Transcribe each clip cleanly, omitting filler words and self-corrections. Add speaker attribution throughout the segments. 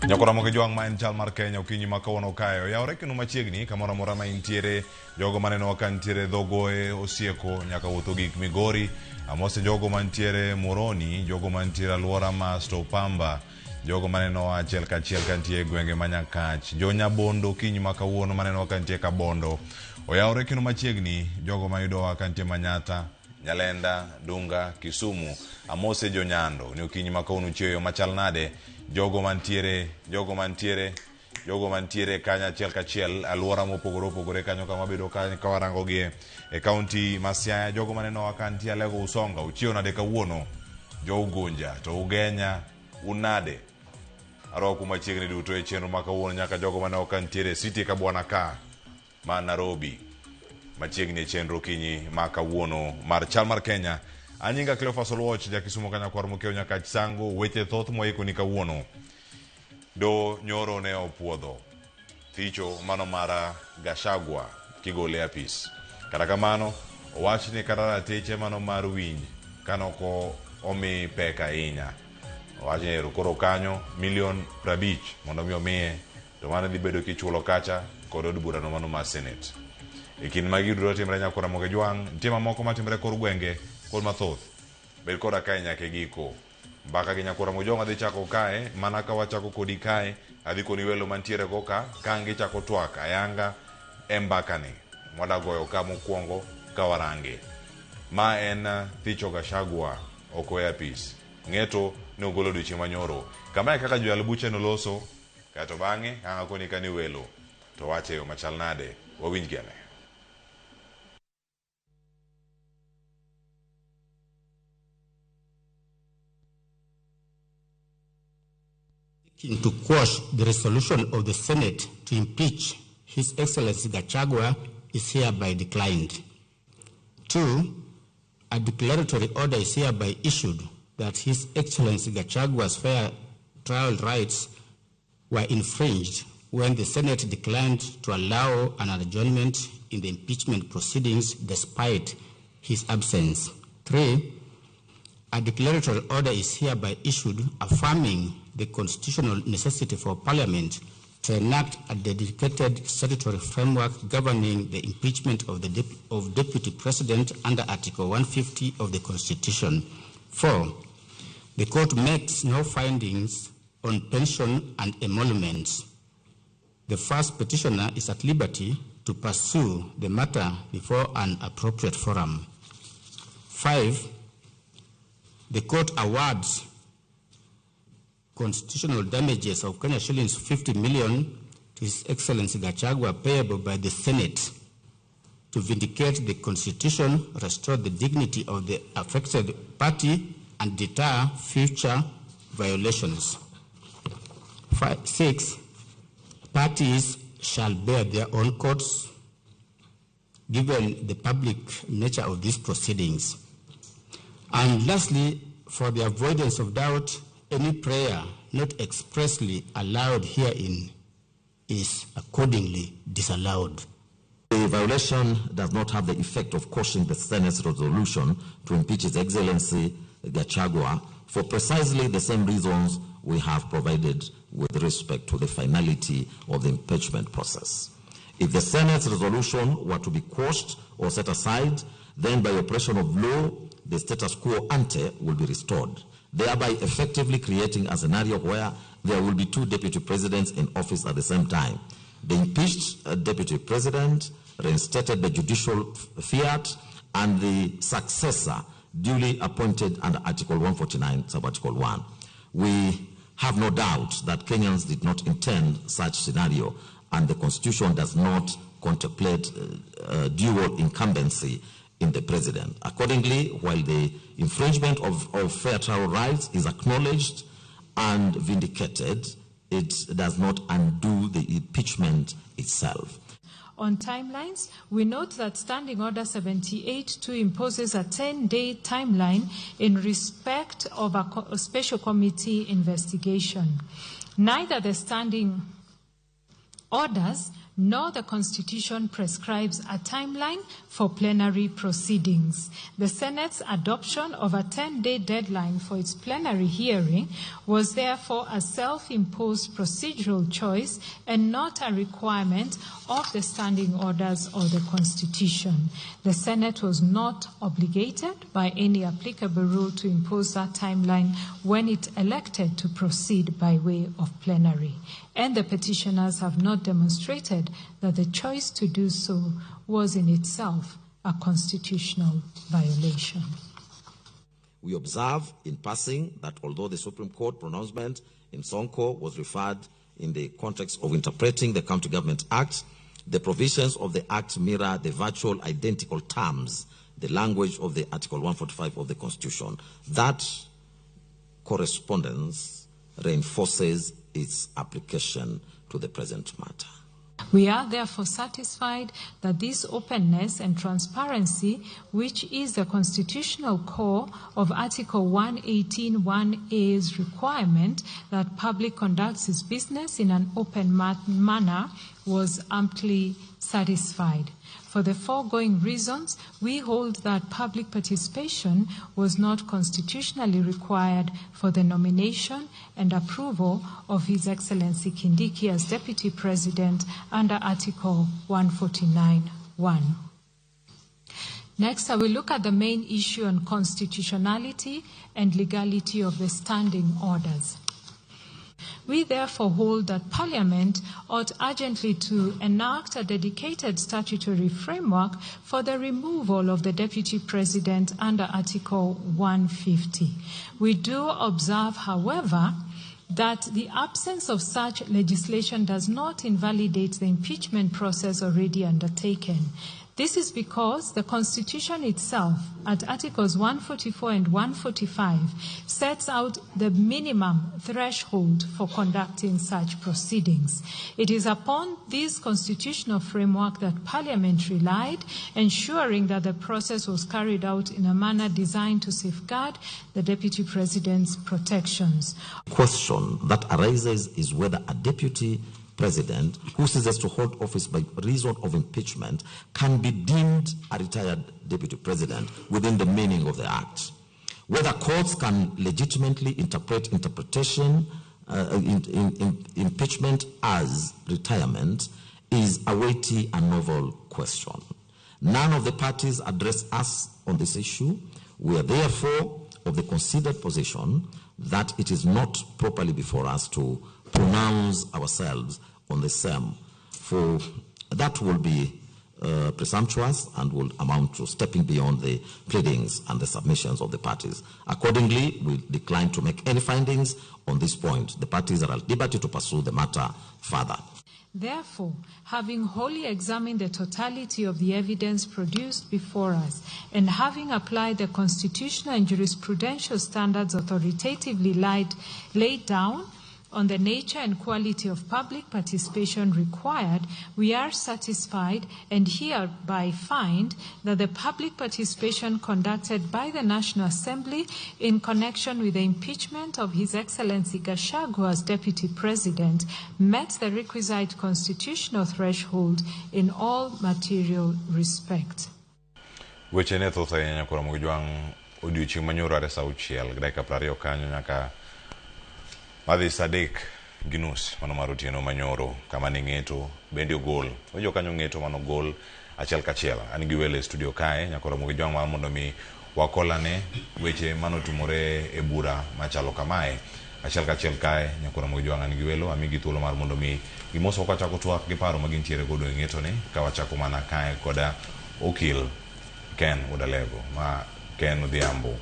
Speaker 1: Nyakora moke jwang' ma en chal mar Kenya okinyi ma kawuono kae oyawore kendo machiegni kamoro amora ma intiere jogo manenowa ka nitiere Dhogoe, Osieko nyaka wuotho gik Migori, amose jogo mantiere Moroni, jogo mantiere alwora ma Stopamba, jogo manenowa achiel kachiel ka nitie e gwenge ma Nyakach, jo Nyabondo okinyi ma kawuono manenowa ka nitie Kabondo oyawore kendo machiegni jogo mayudowa ka nitie Manyata, Nyalenda, Dunga, Kisumu, amose jo Nyando ni okinyi ma kawuono uchiewo e yo machal nade jogo mantiere jogo mantiere jogo mantiere kanyo achiel kachiel alwora mopogore opogore kanyo kama wabedo kanyo ka warango gie e kaunti ma Siaya jogo manenowa ka nitie Alego Usonga uchiewo nade kawuono jo Ugunja to Ugenya unade arwaku machiegni duto e chenro ma kawuono nyaka jogo maneno ka nitiere City ka bwana ka ma Nairobi machiegni e chenro okinyi ma kawuono mar chal mar Kenya. Anyinga Cleophas Oluoch, jakisumo kanyakwar mokiewo nyaka Sango, weche thoth mwaikoni kawuono. Do nyoro ne opuodho thicho mano mar Gachagua kigole e apis. Kata kamano, owach ni kata ratiche mano mar winj kanoko omi pek ahinya. Owach ni ero koro kanyo milion 50 mondo mi omiye to mano dhi bedo kichulo kacha kod od burano mano mar Senate. E kind magi duto timre nyakora Moge Jwang', nitie mamoko matimre kor gwenge kod mathoth. Bed koda kae nyaka e giko. Mbaka gi nyakwara Mojong adhi chako kae, mana ka wachako kodi kae, adhi koni welo mantiere go ka, ka ang' gichako twak ayanga e mbakani mwada goyo ka mokwongo ka warange. Ma en Thicho Gachagua oko e apis. Ng'eto ne ogolo odiochieng' manyoro. Kamae kaka joyal buche noloso, kaeto bang'e ang' akoni ka ni welo to wache e yo machal nade, wawinjgi ane.
Speaker 2: To quash the resolution of the Senate to impeach His Excellency Gachagua is hereby declined. 2, a declaratory order is hereby issued that His Excellency Gachagua's fair trial rights were infringed when the Senate declined to allow an adjournment in the impeachment proceedings despite his absence. 3, a declaratory order is hereby issued affirming the constitutional necessity for Parliament to enact a dedicated statutory framework governing the impeachment of the Deputy President under Article 150 of the Constitution. 4, the court makes no findings on pension and emoluments. The first petitioner is at liberty to pursue the matter before an appropriate forum. 5, the court awards constitutional damages of Kenya shillings 50 million to His Excellency Gachagua payable by the Senate to vindicate the Constitution, restore the dignity of the affected party, and deter future violations. 6, parties shall bear their own costs given the public nature of these proceedings. And lastly, for the avoidance of doubt, any prayer not expressly allowed herein is accordingly disallowed.
Speaker 3: The violation does not have the effect of quashing the Senate's resolution to impeach His Excellency Gachagua for precisely the same reasons we have provided with respect to the finality of the impeachment process. If the Senate's resolution were to be quashed or set aside, then by operation of law, the status quo ante will be restored, thereby effectively creating a scenario where there will be two deputy presidents in office at the same time. The impeached deputy president reinstated the judicial fiat and the successor duly appointed under Article 149, Subarticle 1. We have no doubt that Kenyans did not intend such scenario, and the Constitution does not contemplate dual incumbency in the president. Accordingly, while the infringement of fair trial rights is acknowledged and vindicated, it does not undo the impeachment itself.
Speaker 4: On timelines, we note that Standing Order 78-2 imposes a 10-day timeline in respect of a special committee investigation. Neither the standing orders nor the Constitution prescribes a timeline for plenary proceedings. The Senate's adoption of a 10-day deadline for its plenary hearing was therefore a self-imposed procedural choice and not a requirement of the standing orders or the Constitution. The Senate was not obligated by any applicable rule to impose that timeline when it elected to proceed by way of plenary. And the petitioners have not demonstrated that the choice to do so was in itself a constitutional violation.
Speaker 3: We observe in passing that although the Supreme Court pronouncement in Sonko was referred in the context of interpreting the County Government Act, the provisions of the Act mirror the virtual identical terms, the language of the Article 145 of the Constitution. That correspondence reinforces its application to the present matter.
Speaker 4: We are therefore satisfied that this openness and transparency, which is the constitutional core of Article 118.1a's requirement that public conducts its business in an open manner, was amply satisfied. For the foregoing reasons, we hold that public participation was not constitutionally required for the nomination and approval of His Excellency Kindiki as Deputy President under Article 149.1. Next, I will look at the main issue on constitutionality and legality of the standing orders. We therefore hold that Parliament ought urgently to enact a dedicated statutory framework for the removal of the Deputy President under Article 150. We do observe, however, that the absence of such legislation does not invalidate the impeachment process already undertaken. This is because the Constitution itself, at Articles 144 and 145, sets out the minimum threshold for conducting such proceedings. It is upon this constitutional framework that Parliament relied, ensuring that the process was carried out in a manner designed to safeguard the Deputy President's protections.
Speaker 3: The question that arises is whether a deputy president who ceases to hold office by reason of impeachment can be deemed a retired deputy president within the meaning of the Act. Whether courts can legitimately interpret impeachment as retirement is a weighty and novel question. None of the parties address us on this issue. We are therefore of the considered position that it is not properly before us to pronounce ourselves on the same, for that will be presumptuous and will amount to stepping beyond the pleadings and the submissions of the parties. Accordingly, we decline to make any findings on this point. The parties are at liberty to pursue the matter further.
Speaker 4: Therefore, having wholly examined the totality of the evidence produced before us and having applied the constitutional and jurisprudential standards authoritatively laid down on the nature and quality of public participation required, we are satisfied and hereby find that the public participation conducted by the National Assembly in connection with the impeachment of His Excellency Gachagua as Deputy President met the requisite constitutional threshold in all material respect.
Speaker 1: Weche ne thoth ahinya koro Mugijwang' odiochieng' manyoro are sa auchiel gi dakika 20 kanyo nyaka madhi sa 3:30 mano mar otieno manyoro kama ne ng'eto bende ogol. Winjo kanyo ng'eto mano ogol achiel kachiel. An gi welo e studio kae nyakoro Mugijwang' mar mondo mi wakolane weche manotimore e bura machalo kamae. Achiel kachiel kae nyakoro Mugijwang' an gi welo amigi thuolo mar mondo mi gimoso kwachako twak gi paro ma gintiere godo e ng'eto ni ka wachako mana kae koda okil Ken Udalego ma Ken Odhiambo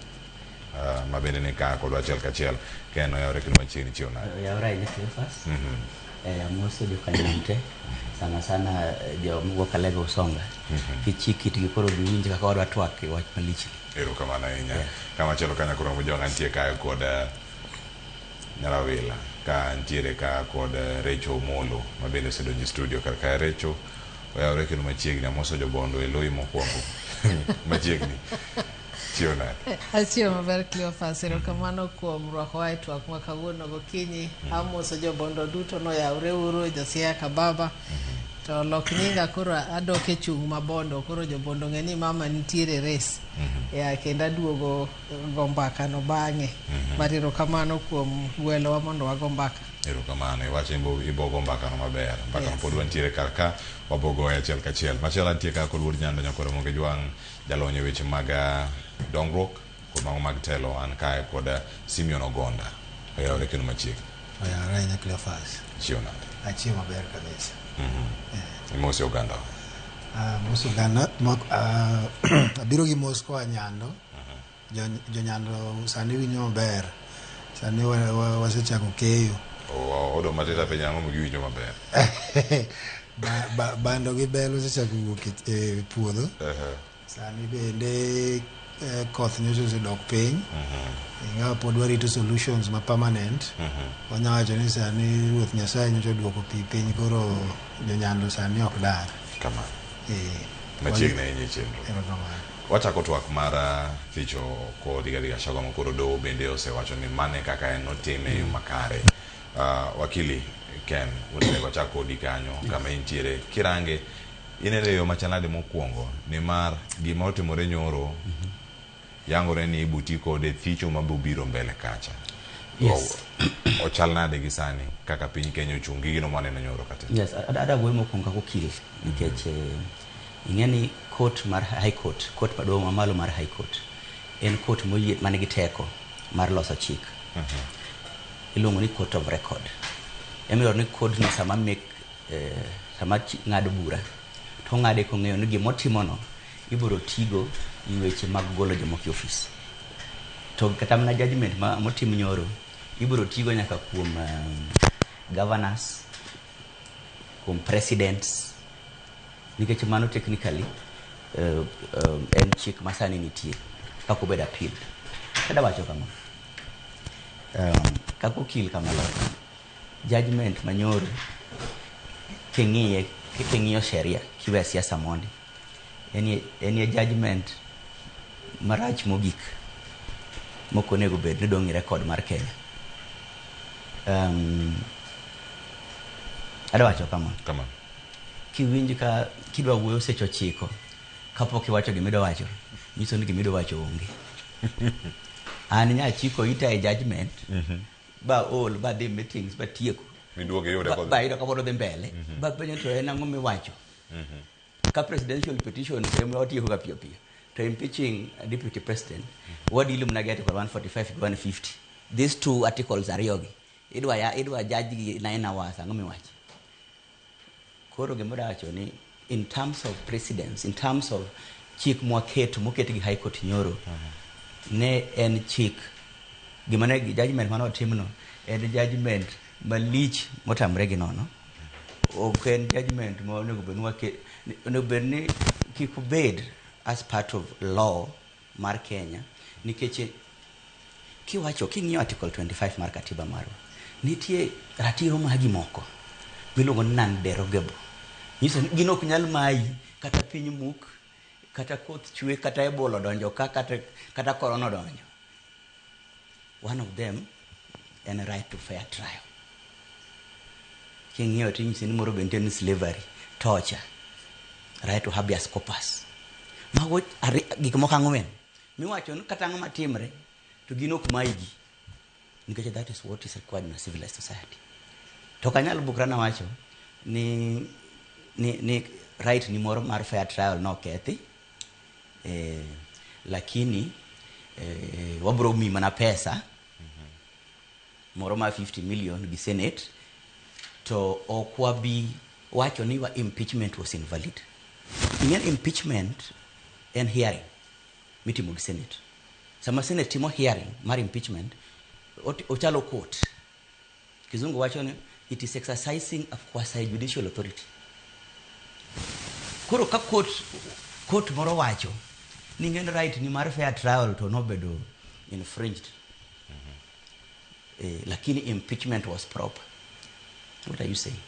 Speaker 1: ma bende ni ka kodwa achiel kachiel. Ken oyawre kendo machiegni chiew nade?
Speaker 5: Oyawre ahinya Cleophas. Amoso jokanyo te, sana sana jomowuok Alego Usonga. Kichik itgi koro giwinj kaka wadwa twak e wach malich.
Speaker 1: Erokamano ahinya. Kamachielo ka nyakoro Mugijwang' antie kae kod Nyarawila ka ntiere ka kod Recho Omolo ma bende osedonjo e studio kar kae. Recho oyawre kendo machiegni. Amoso jobondo e loyi mokwongo machiegni. Chiew nade?
Speaker 6: Achiewo maber Cleophas, erokamano kuom rwakowa e twak ma kawuono gokinyi. Amoso jobondo duto noyawre uru, jo Siaya ka baba. To lok nyinga koro adok e chung' ma Bondo, koro jo Bondo ng'e ni mama nitiere race. Ya kendo aduogo go mbaka no bang'e. But erokamano kuom gwelowa mondo wago mbaka.
Speaker 1: Erokamano, iwacho ibo go mbaka no maber. Mbaka no
Speaker 6: Yes.
Speaker 1: pod wantiere kar ka, wabogoye achiel kachiel. Machielo antie ka kod wuod Nyando Nyakwar Ramogi Jwang', jalony e weche mag dongruok kod mago mag telo. An kae kod Simeon Ogonda. Oyawore kendo machiegni.
Speaker 7: Oyawore ahinya, Cleophas.
Speaker 1: Ichiew nade?
Speaker 7: Achiewo maber kabisa.
Speaker 1: Imosi oganda.
Speaker 7: Mos oganda, abiro gi mos koa Nyando. Jo Nyando sani winjo maber. Sani wasechako keyo.
Speaker 1: Odo matita penjo ang'o giwinjo maber.
Speaker 7: Bando gi bel osechako wuok e puodho. Sani bende koth nyocha osedok piny. Ingawa pod warito solutions ma permanent. Wanya wacho ni sani Ruoth Nyasaye nyocha oduoko pi piny, koro jo Nyando sani ok dar.
Speaker 1: Kamano.
Speaker 7: Eh.
Speaker 1: Machiegni ahinya e chenro.
Speaker 7: Erokamano.
Speaker 1: Wachako twak mar thicho kod Rigathi Gachagua ma koro doho bende osewacho ni mane kaka en notime e yo makare. Wakili Ken, onego achak kodi kanyo kama intiere. Kirange, ineno e yo machal nade mokwongo nimar gima otimore nyoro yangore ni ibuti kode thicho mabobiro mbele kacha.
Speaker 5: Yes.
Speaker 1: Ochal nade gi sani kaka piny Kenya ochung' gi gino mwaneno nyoro kata?
Speaker 5: Yes, ada wuoyo mokwongo kaka okil nikech ing'e ni court mar High Court, court maduong' mamalo mar High Court en court moyie man gi teko mar loso chik. Iluongo ni court of record. Emiyo ni court no sama make sama ng'ado bura to ong'ade kong'eyo ni gimotimono ibiro tigo e weche mag golo jomoko e ofis. To kata mana judgment ma motim nyoro ibiro tigo nyaka kuom governors, kuom presidents, nikech mano technically en chik masani nitie kaka obedo appeal. Kada wacho kama, kaka okil kamaloka, judgment manyoro king'iye, king'iyo sheria kiwe siasa mondi, enie judgment marach mogik mok onego bed ni dong' e record mar Kenya. Adwa wacho kama.
Speaker 1: Kama.
Speaker 5: Kiwinj ka kidwa wuoyo seche 9 kapok iwacho gimidwa wacho, nyiso ni gimidwa wacho onge. An nya chiko ita e judgment ba ol ba dhi meetings ba tieko
Speaker 1: Miduogo iyude
Speaker 5: ba
Speaker 1: kod
Speaker 5: ba yudo kapod odhi mbele ba penjo to en ang'o miwacho. Ka presidential petition ema watieko ga piyo piyo, to impeaching a deputy president wadilo mana gi article 145 gi 150, these two articles ariyogi idwa ya idwa judge gi 9 hours, ang'o miwacho? Koro gima wacho ni in terms of precedence, in terms of chik mwaketo moket gi High Court nyoro, ne en chik gima ne judgment mane otimno en judgment malich motamre gi nono. Ok en judgment ma onego bed ni onego bed ni kik obed as part of law mar Kenya, nikech kiwacho king'iyo article 25 mar katiba marwa, nitie ratiro magi moko miluongo ni non derogable, nyiso ni gino ok nyal mayi kata piny muk, kata koth chwe, kata Ebola odonjo ka, kata corona odonjo. One of them en right to fair trial. King'iyo to inyisi ni moro be nitie ni slavery, torture, right to habeas corpus. Mago gik moko ang'wen miwacho ni kata ang'o matimre to gin ok mayi gi, nikech that is what is required in a civilized society. To ok anyal bukra nawacho ni right ni moro mar fair trial nokethi, lakini wabro miyi mana pesa moro mar 50 million gi Senate, to ok wabi wacho ni wa impeachment was invalid. Ing'e ni impeachment en hearing mitimo gi Senate. Sama Senate timo hearing mar impeachment, ochalo court. Kizungu wacho ni it is exercising a quasi judicial authority. Koro ka court moro wacho ni ng'en right ni mar fair trial to nobedo infringed, lakini impeachment was proper, what are you saying?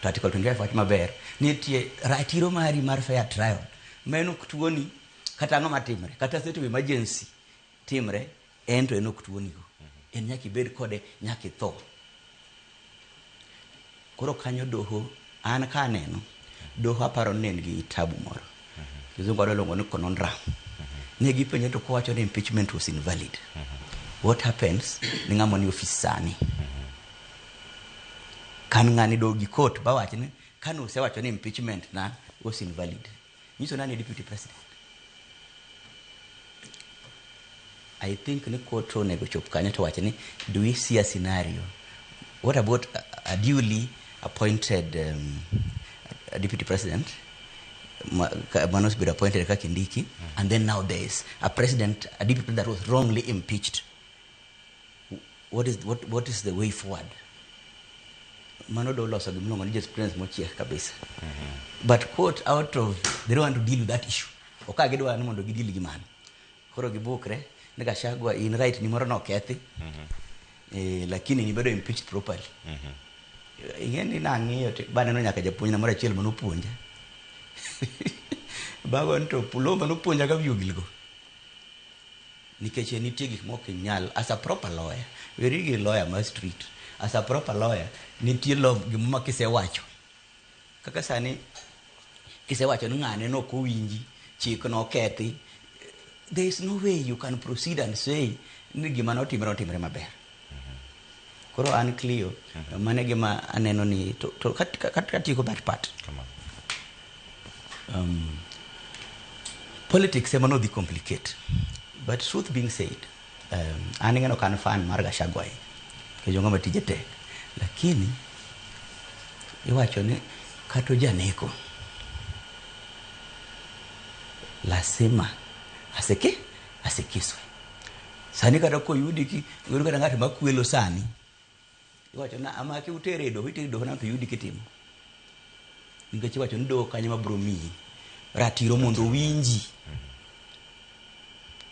Speaker 5: To article 25 wacho maber nitie ratiro mari mar fair trial ma en ok tuoni kata ang'o matimre, kata state of emergency timre, en to en ok tuonigo, en nyaka ibed kode nyaka itho. Koro kanyo doho An ka aneno, doho aparo ni ne en gi tabu moro. Kizungu adwa luongo ni conundrum. Ne gipenje to kowacho ni impeachment was invalid. What happens ni ng'ama ni ofis sani? Kan ng'ani dog gi court bawach ni kane usewacho ni impeachment na was invalid. Nyiso nani deputy president. I think ni court onego chop kanyo to wach ni do we see a scenario what about a duly appointed a deputy president mano osebedo appointed kaka Kindiki, and then now there is a president, a deputy president that was wrongly impeached. What is the way forward? Mano do loso gimiluongo ni jurisprudence mochiek kabisa. But court out of they don't want to deal with that issue. Ok gidwa ni mondo gideal gi mano. Koro gibukre ni Gachagua in right ni moro nokethi. Lakini nibedo impeached properly. Ing'e ni nang'iyo to baneno nyaka japuonjna moro achiel manopuonja. Bago to pulo manopuonja ka wiye ogilgo. Nikech nitie gik mok inyal as a proper lawyer. Weri gi lawyer ma street. As a proper lawyer, nitie law gima ma kisewacho. Kaka sani kisewacho ni ng'ane nok owinji, chik nokethi, there is no way you can proceed and say ni gima notimre otimre maber. Koro an Cleo, mano e gima aneno ni to katieko that part.
Speaker 1: Kamano.
Speaker 5: Politics ema nodhi complicate. But truth being said, an ing'eno ka an fan mar Gachagua ahinya. Nikech ng'ama tije tek. Lakini iwacho ni kata janeko lazima asikizwe. Sani kata koyudi ki yudo kata ng'at makwelo sani iwacho na amaki utere e doho itere e doho na to yudi kitimo. Nikech iwacho ni doho kanyo ma biro miyi ratiro mondo owinji.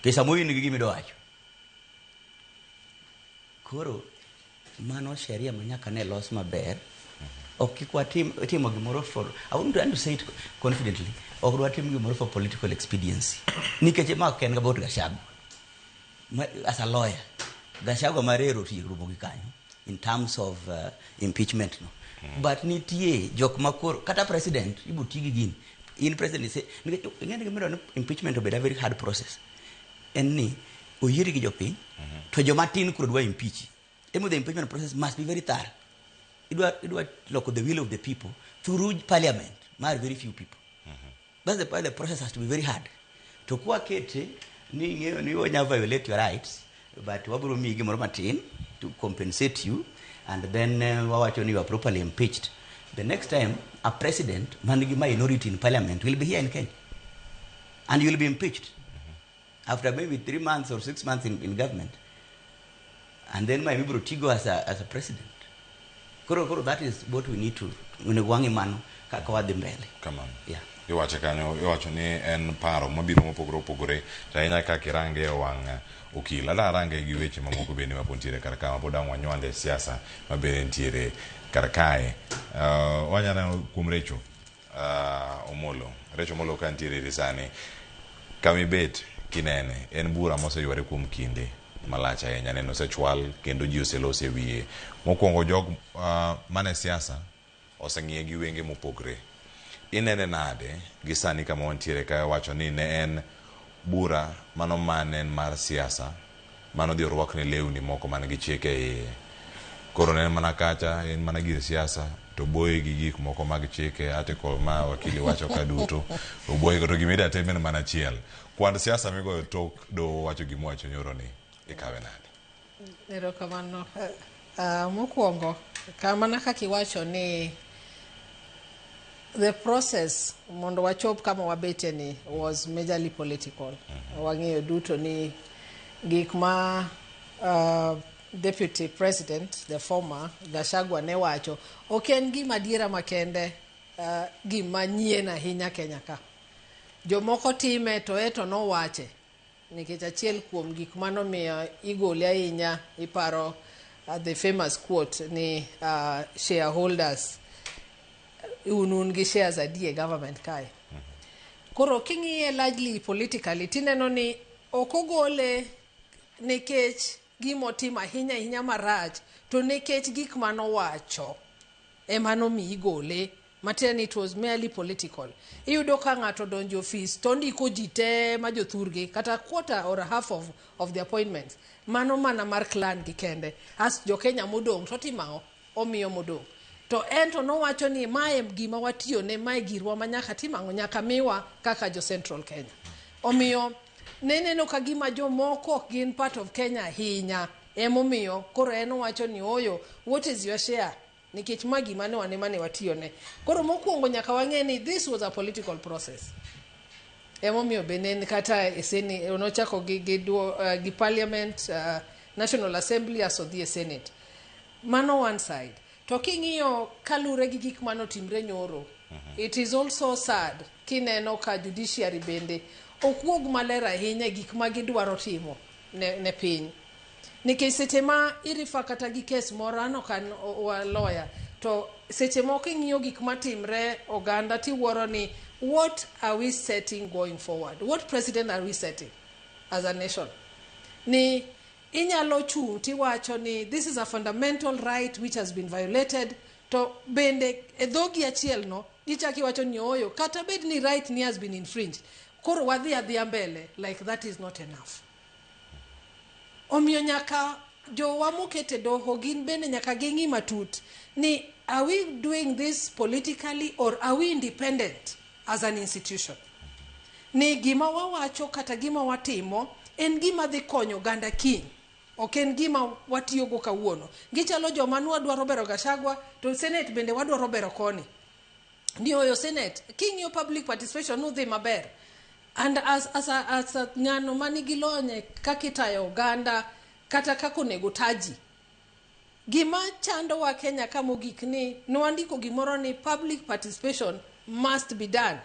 Speaker 5: Nikech samoro in gi gima idwa wacho. Koro mano sheria ma nyaka ne los maber. Ok kik watim timo gimoro for I wouldn't want to say it confidently. Ok dwa tim gimoro for political expediency. Nikech ma ok en about Gachagua. As a lawyer, Gachagua marero tiyo rumo gi kanyo in terms of impeachment no. But nitie jok ma koro kata president ibo ti gi gini. In president ise nikech ing'e ni gimiluongo ni impeachment obedo a very hard process. En ni oyieri gi jopiny to joma tin koro dwa impeach. Emo the impeachment process must be very thorough. Idwa loko the will of the people through parliament mar very few people. That's the why the process has to be very hard. To kwa kete ni ing'eyo ni wanya violate your rights but wabiro miyi gimoro matin to compensate you and then wawacho ni you are properly impeached. The next time a president man gi minority in parliament will be here in Kenya and you will be impeached after maybe 3 months or 6 months in government and then my ibiro tigo as a president. Koro that is what we need to onego wang'i mano kaka wadhi mbele.
Speaker 1: Kamano.
Speaker 5: Yeah.
Speaker 1: Iwacho kanyo, iwacho ni en paro mabiro mopogore opogore to ahinya kaka irange e wang' okil. Ada arange gi weche mamoko bende mapod nitiere kar ka mapod ang' wanywande e siasa mabende nitiere kar kae. Wanya neno kuom Recho Omolo. Recho Omolo ka nitiere iri sani kama ibet kinene en bura moseyware kuom kinde malach ahinya neno osechwal kendo ji oselose e wiye. Mokwongo jog mane siasa oseng'iye gi wenge mopogre. Inene nade gi sani kama wantiere ka wacho ni ne en bura mano mane en mar siasa mano dhi orwakne lewni moko man gi chike e iye. Koro ne en mana kacha en mana gir siasa to boye gi gik moko mag chike article ma wakili wacho ka duto oboye go to gima ida tim en mana achiel. Kwand siasa migoyo tok doho wacho gimowacho nyoro ni ikawe nade?
Speaker 6: Erokamano. Mokwongo, kamana kaka iwacho ni the process mondo wachop kama wabete ni was majorly political. Wang'eyo duto ni gik ma deputy president, the former Gachagua ne wacho, ok en gima adiera makende, gima nyien ahinya Kenya ka. Jomoko time to eto nowache nikech achiel kuom gik manomiyo igole ahinya iparo the famous quote ni shareholders un gi shares adi e government kae. Koro king'iye largely politically tineno ni ok ogole nikech gimotimo ahinya ahinya marach to nikech gik manowacho ema nomiyo igole. Matiende ni it was merely political. Iyudo ka ng'ato donjo e ofis to ondiko ji te ma jothurgi kata quarter or half of the appointments. Mano mana mar clan gi kende. As jo Kenya modong' to timo ang'o? Omiyo modong'. To en to nowacho ni mae gima watiyone, mae girwa ma nyaka tim ang'o? Nyaka miwa kaka jo Central Kenya. Omiyo ne neno ka gima jomoko ok gin part of Kenya ahinya. Emomiyo koro en owacho ni oyo, what is your share? Nikech ma gima ne wane mane watiyone. Koro mokwongo nyaka wang'e ni this was a political process. Emomiyo be ne en kata e Senate, nochako gi Parliament, National Assembly aso dhi e Senate. Mano one side. To king'iyo kalure gi gik manotimre nyoro, it is also sad kineno ka judiciary bende ok wuog maler ahinya e gik ma gidwaro timo ne piny. Nikech seche ma irifa kata gi kes moro, an ok an wa lawyer, to seche moko ing'iyo gik matimre oganda tiwuoro ni what are we setting going forward? What precedent are we setting as a nation? Ni inyalo chung' tiwacho ni this is a fundamental right which has been violated, to bende e dhogi achiel no ichako iwacho ni ooyo kata bed ni right ni has been infringed, koro wadhi adhiya mbele like that is not enough. Omiyo nyaka jowa moket e doho gin bende nyaka ging'i matut ni are we doing this politically or are we independent as an institution? Ni gima wawacho kata gima watimo en gima dhi konyo oganda kiny, ok en gima watiyogo kawuono. Gichalo joma nwadwaro bero Gachagua to Senate bende wadwaro bero koni. Ni oyo Senate, king'iyo public participation nudhi maber. And as a ng'ano manigi lony e kaka itayo oganda kata kaka onego taji. Gima chandowa Kenya ka mogik ni nwandiko gimoro ni public participation must be done.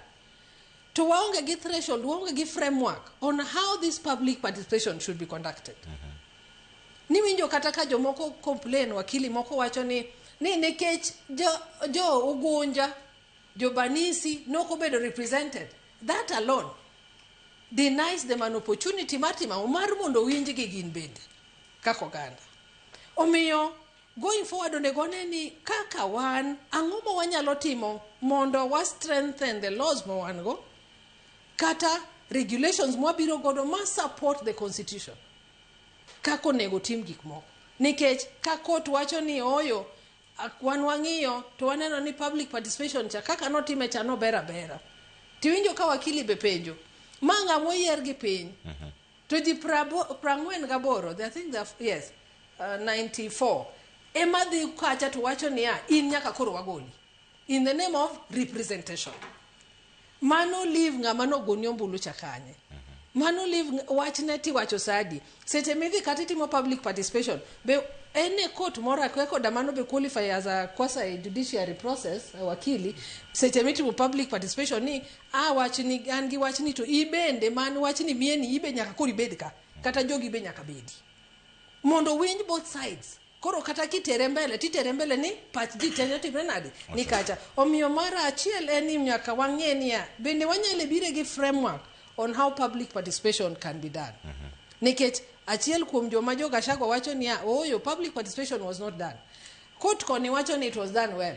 Speaker 6: To waonge gi threshold, waonge gi framework on how this public participation should be conducted. Niwinjo kata ka jomoko complain, wakili moko wacho ni nikech jo Ugunja, jo Banisi nokobedo represented. That alone denies them an opportunity mar timo mar mondo winjgi gin bende kaka oganda. Omiyo going forward onego wane ni kaka wan ang'o ma wanyalo timo mondo wa strengthen the laws ma wan go kata regulations mwabiro godo ma support the constitution kaka onego tim gik moko. Nikech ka court wacho ni oyo wan wang'iyo to waneno ni public participation cha kaka notime cha nober abera. Tiwinjo ka wakili be penjo ma ng'ama oyier gi piny to ji 48, I think they are, yes, 94 ema dhi kacha to wacho niya in nyaka koro wagoli in the name of representation. Mano leave ng'ama nogoni ombulu cha kanye? Mano leave wachne tiwacho sadi seche midhi kata itimo public participation be en e court moro akwe koda mano be qualify as a quasi judiciary process, wakili seche mitimo public participation ni a wachni an gi wachni to ibende man wachni mieni ibe nyaka koro ibed ka kata jogi be nyaka bedi mondo winj both sides. Koro kata kitere mbele titere mbele ni pach ji te otimre nade ni kacha. Omiyo mar achiel en ni nyaka wang'e niya bende wanyalo bire gi framework on how public participation can be done. Nikech achiel kuom joma jo Gachagua wacho niya ooyo public participation was not done, court koni wacho ni it was done well,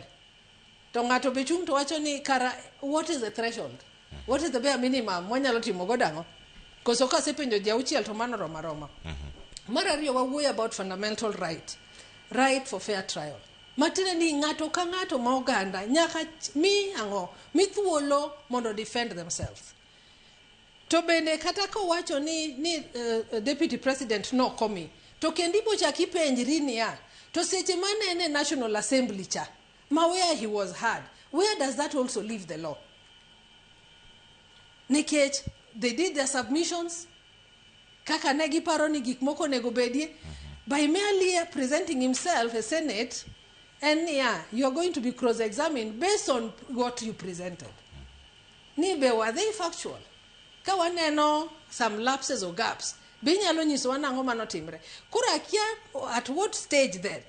Speaker 6: to ng'ato be chung' to wacho ni kara what is the threshold, what is the bare minimum mwanyalo timo godo ang'o? Koso kasepenjo ji auchiel to mano roma roma. Mar ariyo wawuoyo about fundamental right, right for fair trial, matiende ni ng'ato ka ng'ato ma oganda nyaka mi ang'o mi thuolo mondo defend themselves. To bende kata kowacho ni deputy president nokomi to kendo ibochak ipenjri niya to seche mane en e National Assembly cha ma where he was heard, where does that also leave the law? Nikech they did their submissions kaka ne giparo ni gik moko onego bedie. By merely presenting himself a Senate en niya you are going to be cross examined based on what you presented. Ni be were they factual? Ka waneno some lapses or gaps be inyalo nyisowa nang'o manotimre? Koro akia at what stage then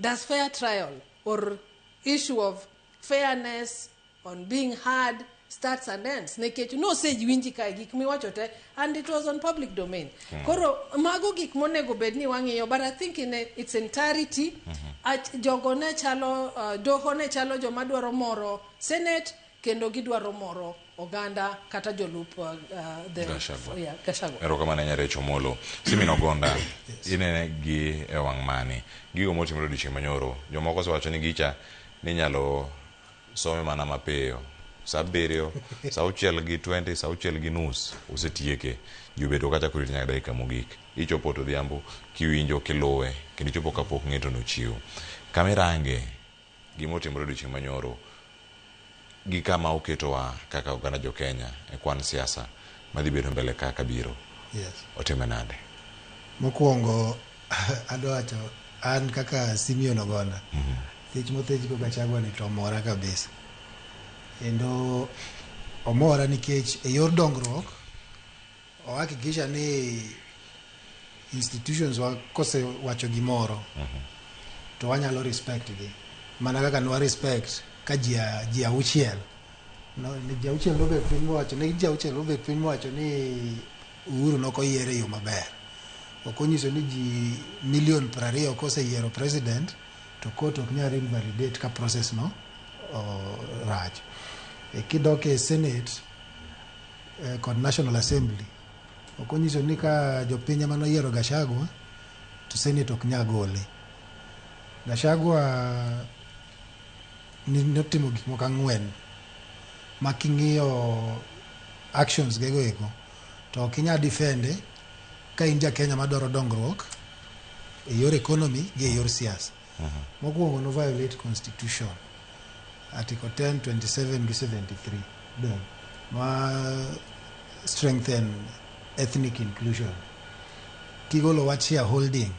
Speaker 6: does fair trial or issue of fairness on being heard starts and ends, nikech nosewinji kae gik miwacho te and it was on public domain. Koro mago gik monego bed ni wang'iyo, but I think in its entirety. Jogo ne chalo doho ne chalo joma dwaro moro Senate kendo gidwaro moro oganda kata jolup the
Speaker 1: Gachagua.
Speaker 6: Yeah, Gachagua.
Speaker 1: Erokamano Nyarecho Molo. Simeon Ogonda, inene gi e wang' mane? Gigo motimore odiochieng' manyoro, jomoko osewacho ni gicha ninyalo some mana mapiyo. Sa 7, sa 6:20, sa 6:30 osetieke. Ji obedo kacha korito nyaka dakika mogik. Ichopo to odhiambo kiwinjo kiluwe kendo ichopo kapok ng'eto nochiw. Kama irange gima otimore odiochieng' manyoro gi kama oketowa kaka oganda jo Kenya e kwan siasa madhi bedo mbele kaka biro.
Speaker 7: Yes.
Speaker 1: Otime nade?
Speaker 7: Mokwongo adwa wacho an kaka Simeon Ogonda thich mothich go Gachagua ni to omora kabisa. Kendo omora nikech e yor dongruok ohakikisha ni institutions wa kosewacho gimoro to wanyalo respect gi mana kaka nwa respect ka ji auchiel no, ni ji auchiel nobet piny mowacho ne ji auchiel nobet piny mowacho ni Uhuru nokoyier e yo maber. Ok onyiso ni ji milion 20 koseyiero president to court ok nyal invalidate ka process no rach. Kidok e Senate kod National Assembly ok onyiso ni ka jopiny ema noyiero Gachagua to Senate ok nyal gole. Gachagua notimo gik moko ang'wen ma king'iyo actions gego eko to ok inyal defend ka in ja Kenya madwaro dongruok e yor economy gi e yor siasa. Mokwongo no violate constitution article 10, 27 gi 73 dong ma strengthen ethnic inclusion. Kigolo wach shareholding,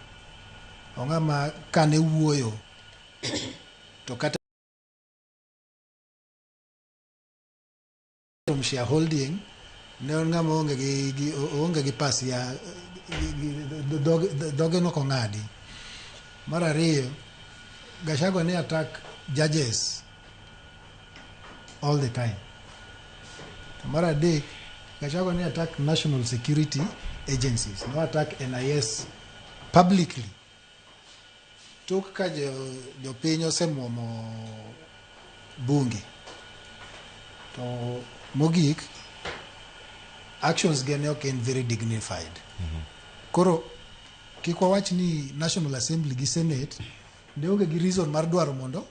Speaker 7: ong'ama kane wuoyo to kata shareholding ne en ng'ama oonge gi pasia dhoge nok ong'adi. Mar ariyo, Gachagua ne attack judges all the time. To mar adek, Gachagua ne attack national security agencies, no attack NIS publicly. Tok ka jopiny osemuomo bunge. To mogik, actions ge ne ok en very dignified. Koro kik wawach ni National Assembly gi Senate ne onge gi reason mar dwaro mondo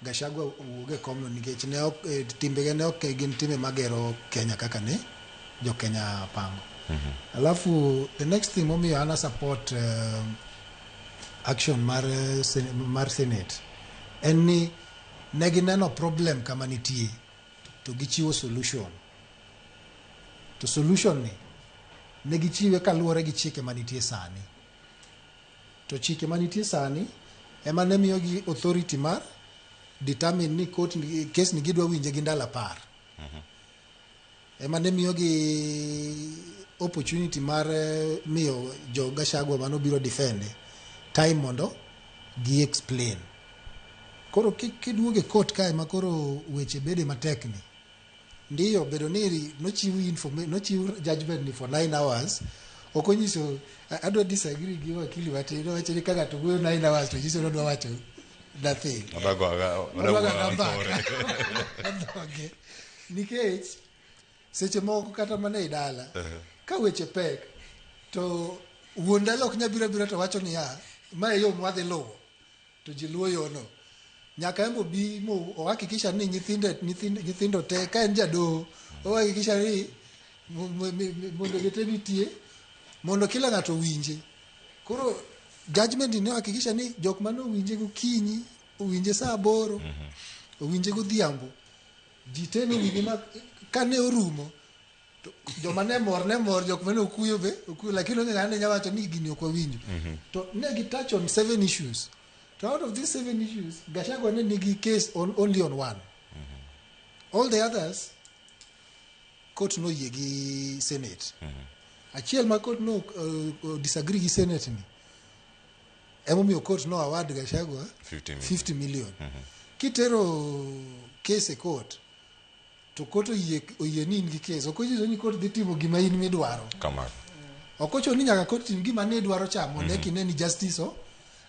Speaker 7: Gachagua owuog e komno nikech ne ok timbege ne ok gin timbe magero Kenya kaka ne jo Kenya pango. Alafu the next thing momiyo an support action mar Senate en ni ne gineno problem kama nitie to gichiwo solution. To solution ni ne gichiwe kaluwore gi chike manitie sani. To chike manitie sani ema ne miyogi authority mar determine ni court case ni gidwa winje gi ndalo 10. Ema ne miyogi opportunity mar miyo jo Gachagua manobiro defend time mondo gi explain. Koro kiduogo e court kae ma koro weche bede matek ni. Ndiyo bedo ni nochiw judgment ni for 9 hours ok onyiso adwa disagree gi wakili matin owacho ni ka ng'ato wuoyo 9 hours to nyiso ni odwa wacho nothing. Odhoge. Nikech seche moko kata mana e dala ka weche pek to wuon dala ok nyal biro abira to wacho niya ma e yo mwadhi luwo to ji luwo yono. Nyaka en obi mo ohakikisha ni nyithindo te ka en jadoho ohakikisha ni mondo gite nitie mondo kila ng'ato owinje. Koro judgment ni ohakikisha ni jok mane owinje gokinyi owinje saa 8 owinje godhiambo ji te nowinje ma kane orumo to joma ne mor ne mor jok mane okuyo be okuyo lakini onge ng'ama ne nyalo wacho ni gini ok wawinjo. To ne gi touch on 7 issues. To out of these 7 issues, Gachagua ne nigi case only on one. All the others, court no yie gi Senate. Achiel ma court no disagree gi Senate ni, emomiyo court no award Gachagua
Speaker 1: 50 million.
Speaker 7: 50 million. Kitero case e court, to court oyie ni in gi case. Ok onyiso ni court dhi timo gima in midwaro.
Speaker 1: Kamano.
Speaker 7: Ok ochuno ni nyaka court tim gima ne idwaro cha mondo eka ine ni justice o.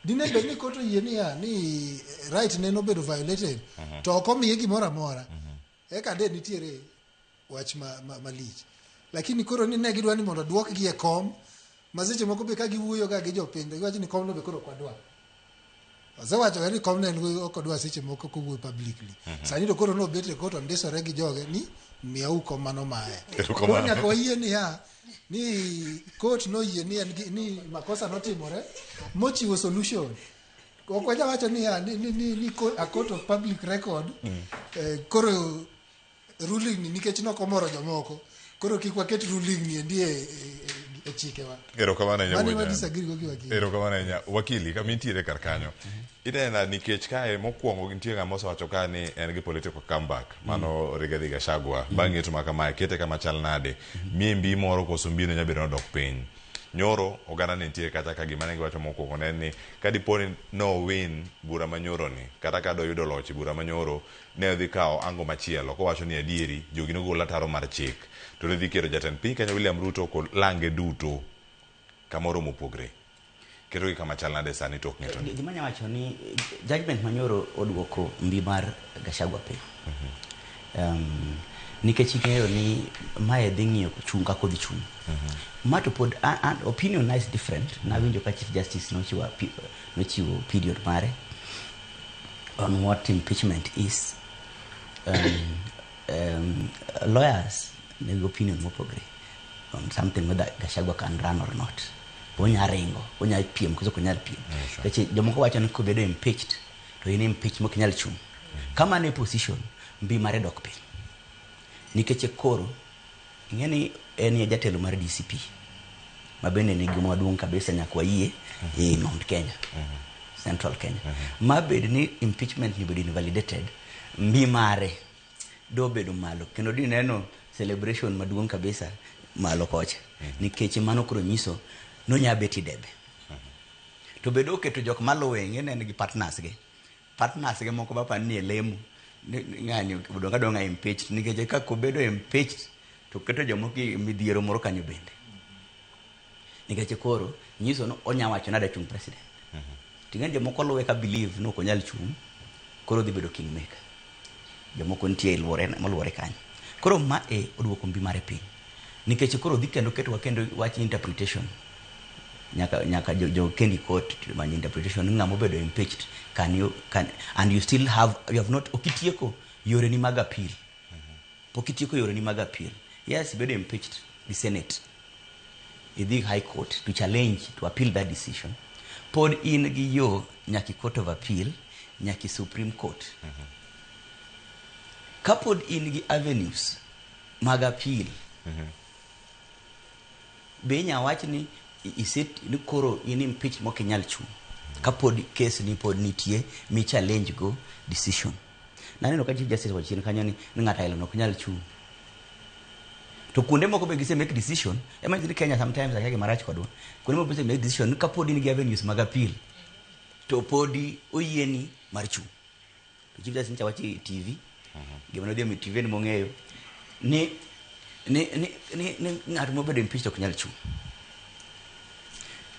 Speaker 7: Dine bed ni court oyie niya ni right ne nobedo violated to ok omiye gimoro amora, eka de nitiere wach malich. Lakini koro ni ne gidwa ni mondo duokgi e kom, ma seche moko be ka giwuoyo ga gi jopiny to giwacho ni komno be koro ok wadwa. Osewacho ga ni komno en ok odwa seche moko kowuoyo publicly. Sani to koro nobet e court ondisore gi joge ni miyau kom mano maye.
Speaker 1: Erokamano.
Speaker 7: Koro nyaka wayie niya ni court noyie ni en ni makosa notimore mochiwo solution. Ok wanyal wacho niya ni a court of public record koro ruling ni nikech nokomoro jomoko koro kik waket ruling ni endi e chikewa.
Speaker 1: Erokamano ahinya.
Speaker 7: Mano ema
Speaker 1: Wuod Nyando.
Speaker 7: disagree go gi wakili.
Speaker 1: Erokamano ahinya. Wakili, kama intiere kar kanyo. Inena nikech kae mokwongo nitie ng'ama osewacho ka ni en gi political comeback. Mano Rigathi Gachagua. Bang' ng'eto ma kamae, kete kama chal nade? Miye mbi moro koso mbi no nyalo bedo nodok piny. Nyoro oganda ne nitie kacha ka gima ne giwacho mokwongo ne en ni ka dipo ni no win bura manyoro ni kata ka doyudo loch e bura manyoro ne odhi kawo ango machielo kowacho ni adieri jogi nogol ataro mar chik to ne dhi keto jatend piny Kenya William Ruto kod lange duto kamoro mopogre. Ketogi kama chal nade sani tok ng'eto ni?
Speaker 5: Gima anya wacho ni judgment manyoro oduoko mbi mar Gachagua piny. Nikech ing'eyo ni mae dhi ng'iyo chung' kaka odhi chung'. Ma to pod opinion na is different. Nawinjo ka Chief Justice nochiwo period mare on what impeachment is. Lawyers nigi opinion mopogre on something whether Gachagua can run or not. Onya ringo, onya piem, koso ok onyal piem. Nikech jomoko wacho ni kobedo impeached, to in impeached mok inyal chung'. Kama ne position, mbi mare dok piny. Nikech koro, ing'e ni en e jatelo mar DCP, ma bende nigi maduong' kabisa nyaka wayie e Mount Kenya, Central Kenya. Ma bed ni impeachment ni bedo invalidated, mbi mare do bedo malo kendo di neno celebration maduong' kabisa malo kocha nikech mano koro nyiso nonya bet e debe to bedo oketo jok maluwe ing'e ne en gi partners gi moko mapani ni e lemo ng'ani odong' adong'a impeached nikech kaka obedo impeached to keto jomoko e midhiero moro kanyo bende nikech koro nyiso ni onya wacho nade chung president ting'e jomoko luwe ka believe ni ok onyal chung koro odhi bedo kingmaker jomoko nitie luore moluore kanyo koro ma e oduoko mbi mare piny nikech koro dhi kendo ketowa kendo wach interpretation nyaka jo kendi court many interpretation ni ng'ama obedo impeached can you can and you still have you have not okitieko yoreni mag appeal pok itieko yoreni mag appeal yes ibedo impeached gi senate idhi high court to challenge to appeal that decision pod in gi yo nyaka court of appeal nyaka supreme court kapod in gi avenues mag appeal be inya wach ni iset ni koro in impeach mok inyal chung' kapod case ni pod nitie mi challenge go decision naneno ka chief justice wacho chien kanyo ni ng'ato aila no ok nyal chung' to kuonde moko be gise make decision ema ni Kenya sometimes akia gima rach kodwa kuonde moko gise make decision ni kapod in gi avenues mag appeal to podi oyieni mar chung' to chief justice nyicha wacho e TV gima nodhi e TV en mong'eyo ni ng'at mobedo impeached ok nyal chung'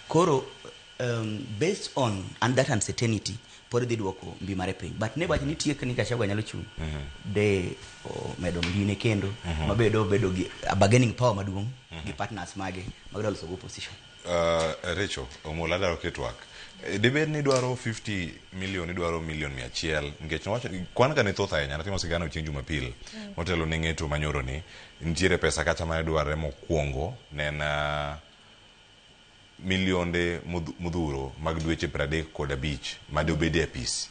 Speaker 5: koro based on and that uncertainty pod dhi duoko mbi mare piny but ne wach ni tiek ni Gachagua nyalo chung' de omedo mbine kendo mabedo bedo gi a bargaining power maduong' gi partners mage mag dwa loso go opposition.
Speaker 1: Rachel Omolo adwaro keto twak. Dibed ni idwaro 50 million idwaro million 100 nikech nowacho kwan ka ne thoth ahinya natimo sigana chieng' Jumapil motelo ne ng'eto manyoro ni nitiere pesa kacha mane dwarre mokwongo ne en milionde modhuro mag dweche 35 made obede e apis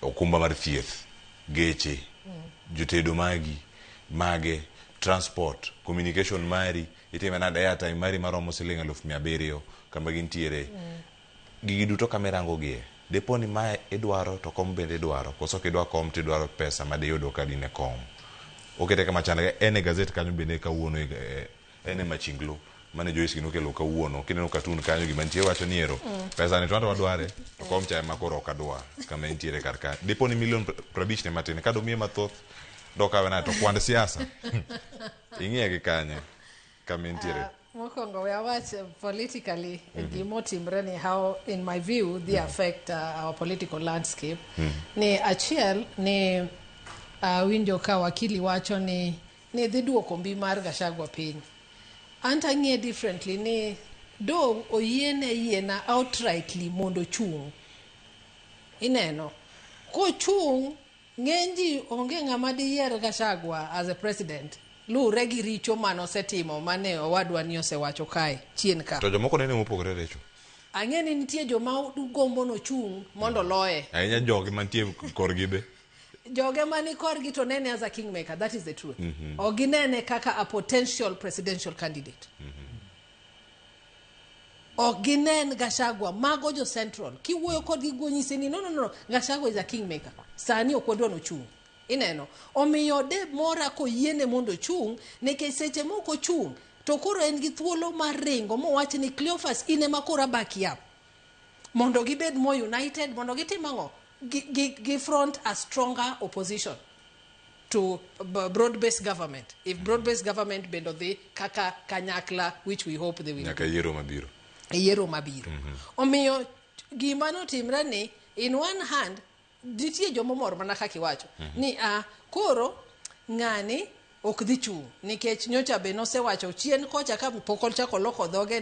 Speaker 1: okumba mar thieth geche jotedo magi mage transport communication mari itime nade airtime mari maromo siling 700,000 kama gintiere gigi duto kama irango gie dipo ni mae idwaro to kom bende idwaro koso ok idwa kom to idwaro pesa ma diyudwa ka dine kom okete kama chandre en e gazet kanyo bende kawuono en e machinglo mane Joyce gino okelo kawuono kineno cartoon kanyo gima nitie wacho ni ero pesa ni to anto wadware to kom cha ema koro ok adwa kama entiere kar ka dipo ni milion 50 ne matin ka domiye mathoth dokawe nade to kwand siasa ing'iye gi kanye kama entiere.
Speaker 6: Mokwongo we awach politically gimotimre ni how in my view they affect our political landscape. Ni achiel ni winjo ka wakili wacho ni dhi duoko mbi mar Gachagua piny. Anto ang'iye differently ni do oyiene yiena outrightly mondo ochung'. Ineno kochung' ng'eny ji onge ng'ama diyier Gachagua as a president luwre gi richo manosetimo mane owadwa ni osewacho kae chien ka.
Speaker 1: To jomoko nene mopogore, Recho.
Speaker 6: Ang'e ni nitie joma gombo nochung' mondo oloye.
Speaker 1: Ahinya jogi mantie korgi be.
Speaker 6: Joge mani korgi to nene as a kingmaker, that is the truth. Ok ginene kaka a potential presidential candidate. Ok ginen Gachagua, mago jo Central. Kiwuoyo kodgi go nyisi ni no, no, no, Gachagua is a kingmaker. Sani ok wadwa nochung'. Ineno. Omiyo de mora koyiene mondo ochung', nikech seche mok ochung', to koro en gi thuolo mar ringo mowach ni Cleophas in ema koro abaki up. Mondo gibed more united, mondo gitim ang'o? Gi front a stronger opposition to broad-based government. If broad-based government bende odhi kaka kanyakla, which we hope they will.
Speaker 1: Nyaka yiero mabiro.
Speaker 6: E yiero mabiro. Omiyo gima notimre ni in one hand nitie jomomor mana kaka iwacho ni a koro ng'ani ok dhi chung' nikech nyocha be nosewacho chien kocha ka pok ochako loko dhoge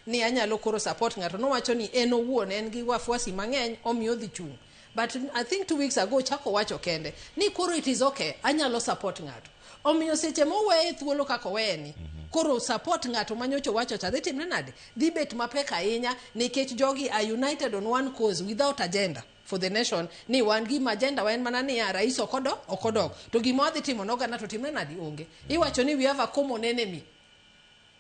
Speaker 6: ni anyalo koro support ng'ato. Nowacho ni en owuon en gi wafuasi mang'eny, omiyo odhi chung'. But I think 2 weeks ago chako wacho kende ni koro it is okay, anyalo support ng'ato. Omiyo seche moweye thuolo kaka oweye ni koro support ng'ato manyocha owacho cha dhi timre nade, dhi bet mapek ahinya nikech jogi are united on one cause without agenda for the nation. Ni wan gima agenda wa en mana niya rais ok odok to gima wadhi timo noganda to timre nadi onge. Iwacho ni we have a common enemy,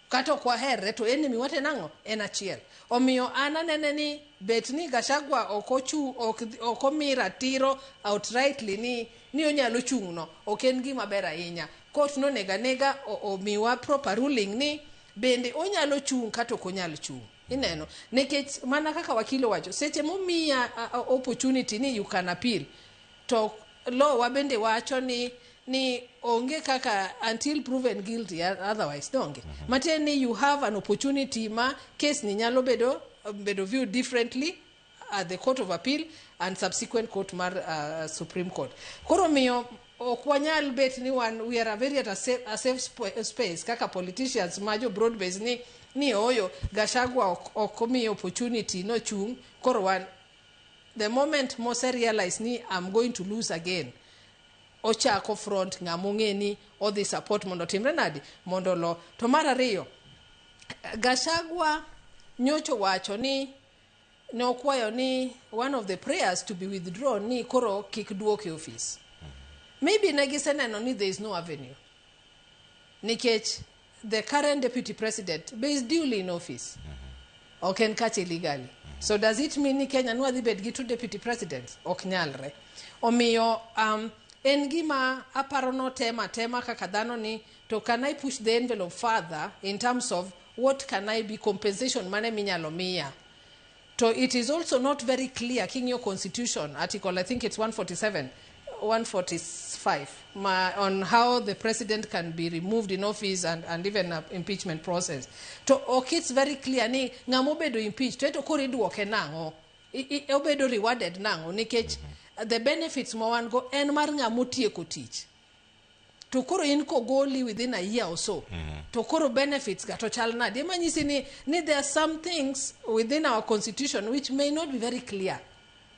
Speaker 6: kata ok waherre to enemy wate nang'o en achiel. Omiyo an anene ni bet ni Gachagua ok ochu ok omi ratiro outrightly ni onyalo chung' no ok en gima ber ahinya. Court nonego anega omiwa proper ruling ni bende onyalo chung' kata ok onyal chung'. Ineno, nikech mana kaka wakili owacho, seche momiya opportunity ni you can appeal, to law wa bende wacho ni onge kaka until proven guilty otherwise, donge? Matiende ni you have an opportunity ma case ni nyalo bedo viewed differently at the Court of Appeal and subsequent court mar Supreme Court. Koro miyo ok wanyal bet ni wan we are a very at a safe space kaka politicians ma jo broad base ni oyo Gachagua ok omiyo opportunity nochung'. Koro wan the moment mose realize ni I'm going to lose again, ochako front ng'ama ong'e ni odhi support mondo otimre nadi mondo olo. To mar ariyo, Gachagua nyocha wacho ni nokwayo ni one of the prayers to be withdrawn ni koro kik duoke office. Maybe ne giseneno ni there is no avenue nikech the current deputy president be is duly in office, ok en kache illegally. So does it mean ni Kenya nwadhi bed gi two deputy presidents? Ok nyalre. Omiyo en gima aparo notema tema kaka dhano ni to can I push the envelope further in terms of what can I be compensation mane minyalo miya. To it is also not very clear king'iyo constitution article, I think it's 147, 145 ma, on how the president can be removed in office and even impeachment process. To ok it's very clear ni ng'ama obedo impeached to eto koro iduoke nang'o, obedo rewarded nang'o, nikech the benefits ma wan go en mar ng'ama otieko tich. To koro in kogoli within a year or so, to koro benefits ga to chal nade? Ema nyisi ni there are some things within our constitution which may not be very clear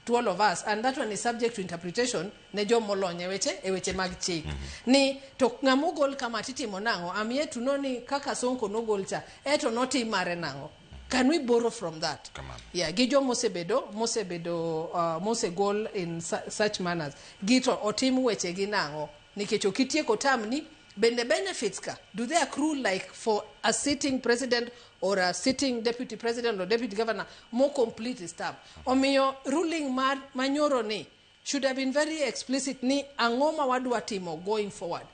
Speaker 6: to all of us, and that one is subject to interpretation ne jomolony e weche mag chik ni to ng'ama ogol kama titimo nang'o. I'm yet to know ni kaka Sonko nogol cha eto notim mare nang'o. Can we borrow from that?
Speaker 1: Kamano.
Speaker 6: Yeah, gi jomosebedo mosebedo mosegol in such manners gi to otim weche gi nang'o, nikech ok itieko term ni bende benefits ka do they accrue like for a sitting president or a sitting deputy president or deputy governor mo complete his term? Omiyo ruling mar manyoro ni should have been very explicit ni ang'o ma wadwa timo going forward,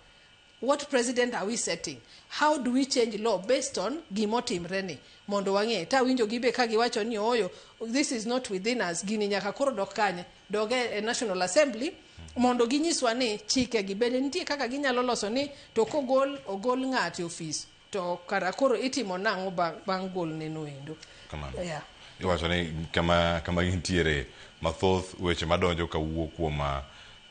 Speaker 6: what president are we setting, how do we change law based on gimotimre ni mondo wang'e. Ta winjo gibe ka giwacho ni oyo this is not within us, gini nyaka koro dok kanye, dog e National Assembly mondo ginyiswa ni chike gi bende nitie kaka ginyalo loso ni to kogol ogol ng'ato e ofis. To kara koro itimo nang'o bang' golne no endo?
Speaker 1: Kamano.
Speaker 6: Yeah.
Speaker 1: Iwacho ni kama gintiere mathoth weche madonjo kawuok kuom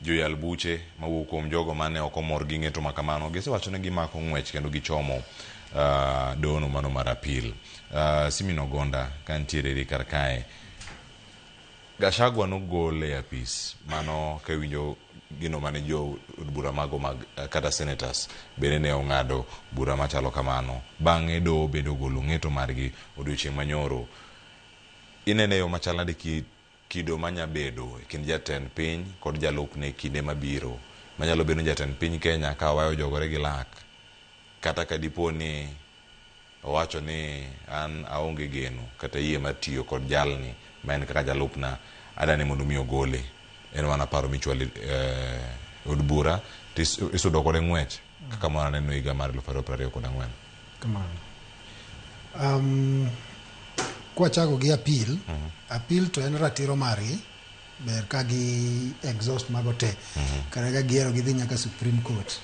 Speaker 1: joyal buche mawuok kuom jogo mane ok omor gi ng'eto ma kamano, gisewacho ni gimako ng'wech kendo gichomo dono mano mar apil. Simeon Ogonda ka nitiere eri kar kae, Gachagua nogol e apis mano kawinjo gino mane jo od bura mago mag kata senators bende ne ong'ado bura machalo kamano. Bang'e doho bende ogolo ng'eto margi odiochieng' manyoro. Inene yo machal nade kido manya bedo e kind jatend piny kod jalupne kinde mabiro manyalo bedo ni jatend piny Kenya ka wayo jogore gi lak kata ka dipo ni owacho ni an aonge geno kata yie mar tiyo kod jalni ma en kaka jalupna, adani mondo mi ogole. En mana paro michwalo od bura to isudo kode ng'wech kaka mwana neno higa mar 2024.
Speaker 7: Kamano. Kwachako gi appeal, appeal to en ratiro margi, ber ka gi exhaust mago te. Kata ka giero gidhi nyaka Supreme Court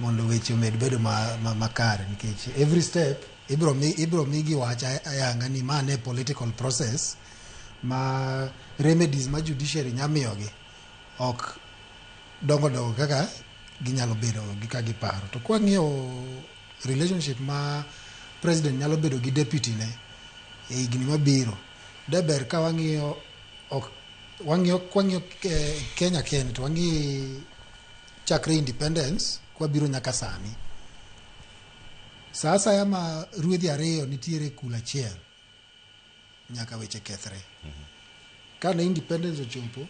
Speaker 7: mondo weche omed bedo makare nikech every step ibro migi wach ayanga ni ma ne political process ma remedies ma judiciary nya miyogi ok dongo dongo kaka ginyalo bedo gi ka giparo. To kwang'iyo relationship ma president nyalo bedo gi deputy ne e higni mabiro, de ber ka wang'iyo ok wang'iyo kwang'iyo Kenya kende to wang'i chakre independence kwabiro nyaka sani. Sa asaya ma ruedhi ariyo nitiere e kul achiel, nyaka weche kethre. Kane independence ochopo,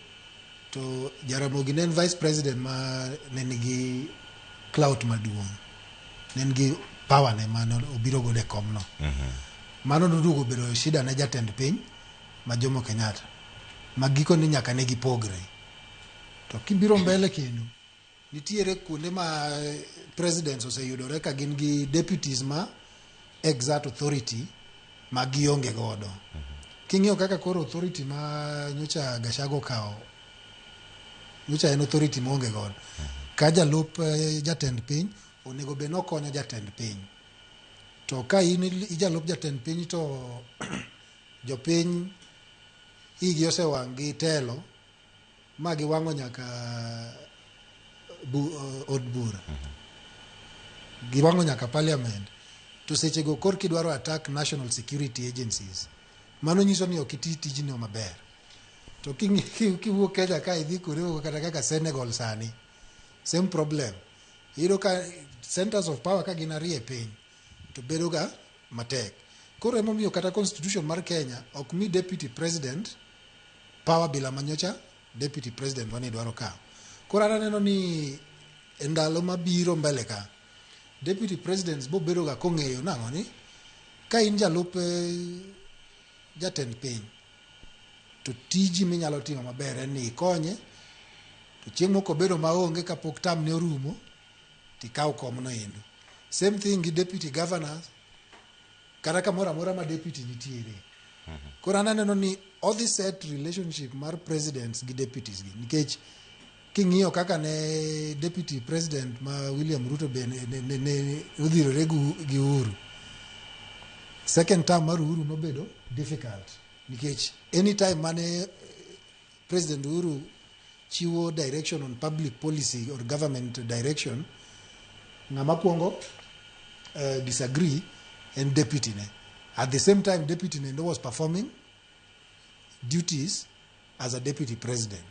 Speaker 7: to Jaramogi ne en vice president ma ne nigi clout maduong'. Ne en gi power ne mane obiro godo e komno. Mano noduogo obedo shida ne jatend piny ma Jomo Kenyatta. Ma gikone nyaka ne gipogre. To kibiro mbele kendo, nitiere kuonde ma presidents oseyudore ka gin gi deputies ma exert authority ma gionge godo. King'iyo kaka koro authority ma nyocha Gachagua okawo, nyocha en authority maonge godo. Ka jalup jatend piny, onego bed ni okonyo jatend piny. To ka in ijalup jatend piny to jopiny igi osewang' gi telo ma giwang'o nyaka od bura. Giwang'o nyaka parliament. To sechego kor kidwaro attack national security agencies, mano nyiso ni ok iti tijno maber. To kiwuok Kenya ka idhi kuonde moko kata kaka Senegal sani, same problem. Iyudo ka centers of power ka gin ariyo e piny, to bedo ga matek. Koro emomiyo kata constitution mar Kenya ok mi deputy president power bila manyocha deputy president wani dwaro kawo. Koro an aneno ni e ndalo mabiro mbele ka, deputy presidents bo bedo ga kong'eyo nang'o ni ka in jalup jatend piny to tiji minyalo timo maber en ni ikonye to chieng' moko obedo maonge kapok term ne orumo tikaw komno endo. Same thing gi deputy governors kata kamoro amora ma deputy nitiere. Koro an aneno ni odhi set relationship mar presidents gi deputies gi nikech king'iyo kaka ne deputy president ma William Ruto be ne odhirore gi Uhuru. Second term mar Uhuru nobedo difficult nikech anytime mane President Uhuru chiwo direction on public policy or government direction, ng'ama kuongo disagree en deputy ne. At the same time, deputy ne was performing duties as a deputy president.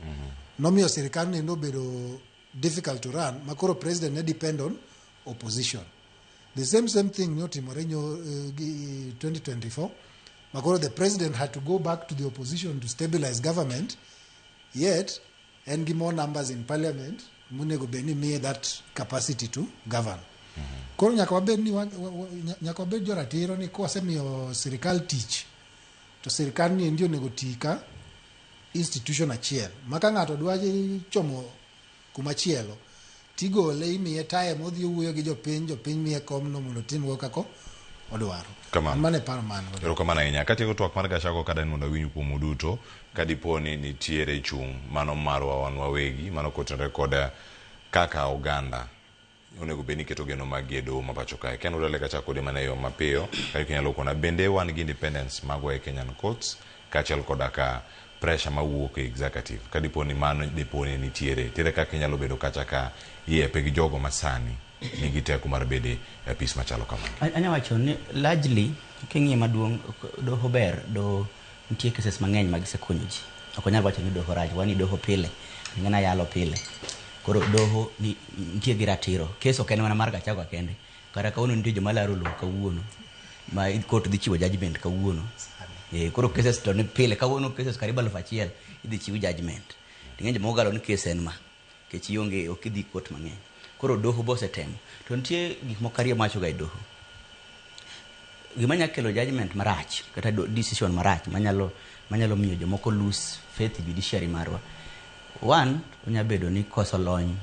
Speaker 7: Nomiyo sirikal nendo obedo difficult to run, makoro president ne depend on opposition. The same thing notimore nyo 2024, makoro the president had to go back to the opposition to stabilize government, yet en gi more numbers in parliament monego bed ni miye that capacity to govern. Koro nyaka wabed ni nyaka wabed joratiro ni kwasemiyo sirikal tich to sirikal ni endi onego ti ka institution achiel ma ka ng'ato dwa chomo kuma chielo tigole imiye time odhi owuoyo gi jopiny, jopiny miye komno mondo otimgo kaka odwaro.
Speaker 1: Kamano.
Speaker 7: An mano e paro ma an godo.
Speaker 1: Erokamano ahinya. Katieko twak mar Gachagua kada ni mondo awinj kuom uduto kadipo ni nitiere chung' mano marwa wan wawegi mano kotenore kod kaka oganda. onego bed ni keto geno mag gi e doho ma pacho kae. Ken Odale kachako kodi mana e yo mapiyo, kae kinyalo kona bende wan gi independence magwa e Kenyan courts kaachiel koda ka pressure mawuok e executive ka dipo ni mano dipo ni nitiere tiere kaka inyalo bedo kacha ka iepe gi jogo masani nigi teko mar bedo e apis machalo kamano.
Speaker 5: Anya wacho ni largely king'iyo maduong' doho ber doho nitie cases mang'eny ma gisekonyo ji. Ok wanyal wacho ni doho rach, wan ni doho pile, ng'ena yalo pile. Koro doho ni, nitie gi ratiro. Kes ok en mana mar Gachagua kende. Kata kawuono nitie joma laro lowo kawuono ma court dhi chiwo judgment kawuono. Koro cases to ni pile kawuono cases karibu 1000 idhi chiw judgment. Ting'e jomoko galo ni case en ma nikech ionge ok idhi court mang'eny. Koro doho be osetemo. To nitie gik moko ariyo mawacho ga e doho. Gima nyalo kelo judgment marach kata decision marach manyalo miyo jomoko lose faith e judiciary marwa. One, onya bedo ni koso lony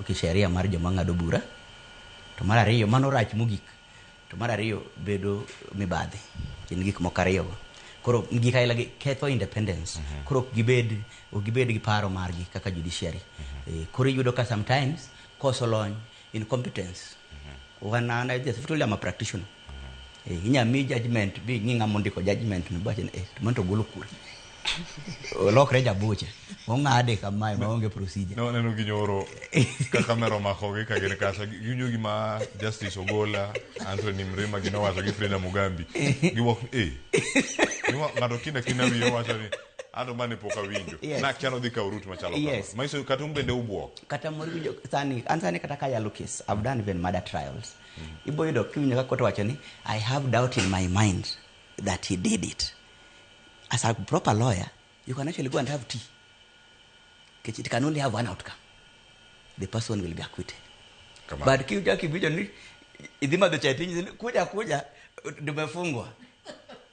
Speaker 5: kisheria mar joma ng'ado bura. To mar ariyo, mano rach mogik. To mar ariyo, bedo mibadhi. Gin gik moko ariyo go. Koro gik aila gi ketho independence. Koro ok gibed gi paro margi kaka judiciary. Koro iyudo ka sometimes koso lony, incompetence. Wan an I am a practitioner. Inya mi judgment bi ng'i ng'ama ondiko judgment no bache to mano to golo kure. Olokre jabucha. Ong'ade kamae maonge procedure.
Speaker 1: Ne waneno ginyoro ka kamera omakogi ka gin kacha giwinjo gima Justice Ogola, Anthony Mrima gino wacho gi Frida Mugambi. Giwuok ng'ato kinda kinda wiye wacho ni anto mane pok awinjo.
Speaker 5: Yes.
Speaker 1: Nakia nodhi kawo route machalo kama.
Speaker 5: Yes.
Speaker 1: Manyiso kata un bende ubwok.
Speaker 5: Kata moro winjo sani an sani kata kayalo case I've done even murder trials. Ibo yudo kiwinjo ka court wacho ni I have doubt in my mind that he did it. As a proper lawyer, you can actually go and have tea. It can only have one outcome. The person will be acquitted.
Speaker 1: Come on.
Speaker 5: But kiuja kiwinjo ni idhi madho chai tinyiso ni kuja kuja tumefungwa.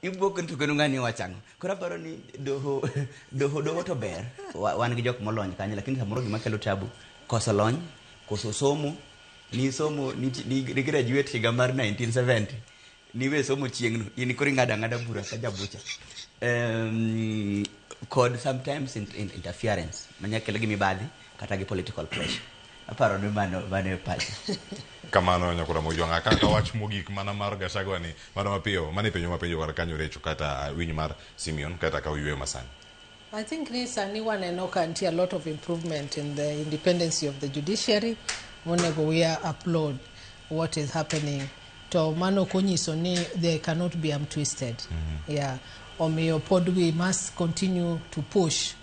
Speaker 5: Ibuok ni to kendo ng'ani wachang'o. Koro aparo ni doho doho doho to ber. Wan gi jok molony kanyo lakini samoro gima kelo tabu koso lony, koso somo, ni somo ni, ni graduate higa mar 1970. Niwe somo chieng'no, in koro ing'ado ang'ada bura ka jabucha. Kod sometimes interference manya kelo gi mibadhi kata gi political pressure. Aparo ni mano e pacha.
Speaker 1: Kamano nyakora Mojwang' kaka wach mogik mana mar Gachagua ni mana mapiyo mane penjo mapenjo kar kanyo Recho kata winyo mar Simeon kata ka oyweyo masani.
Speaker 6: I think ni sani waneno ka nitie a lot of improvement in the independence of the judiciary. Monego we applaud what is happening. To mano ok onyiso ni they cannot be twisted. Yeah. Omiyo pod we must continue to push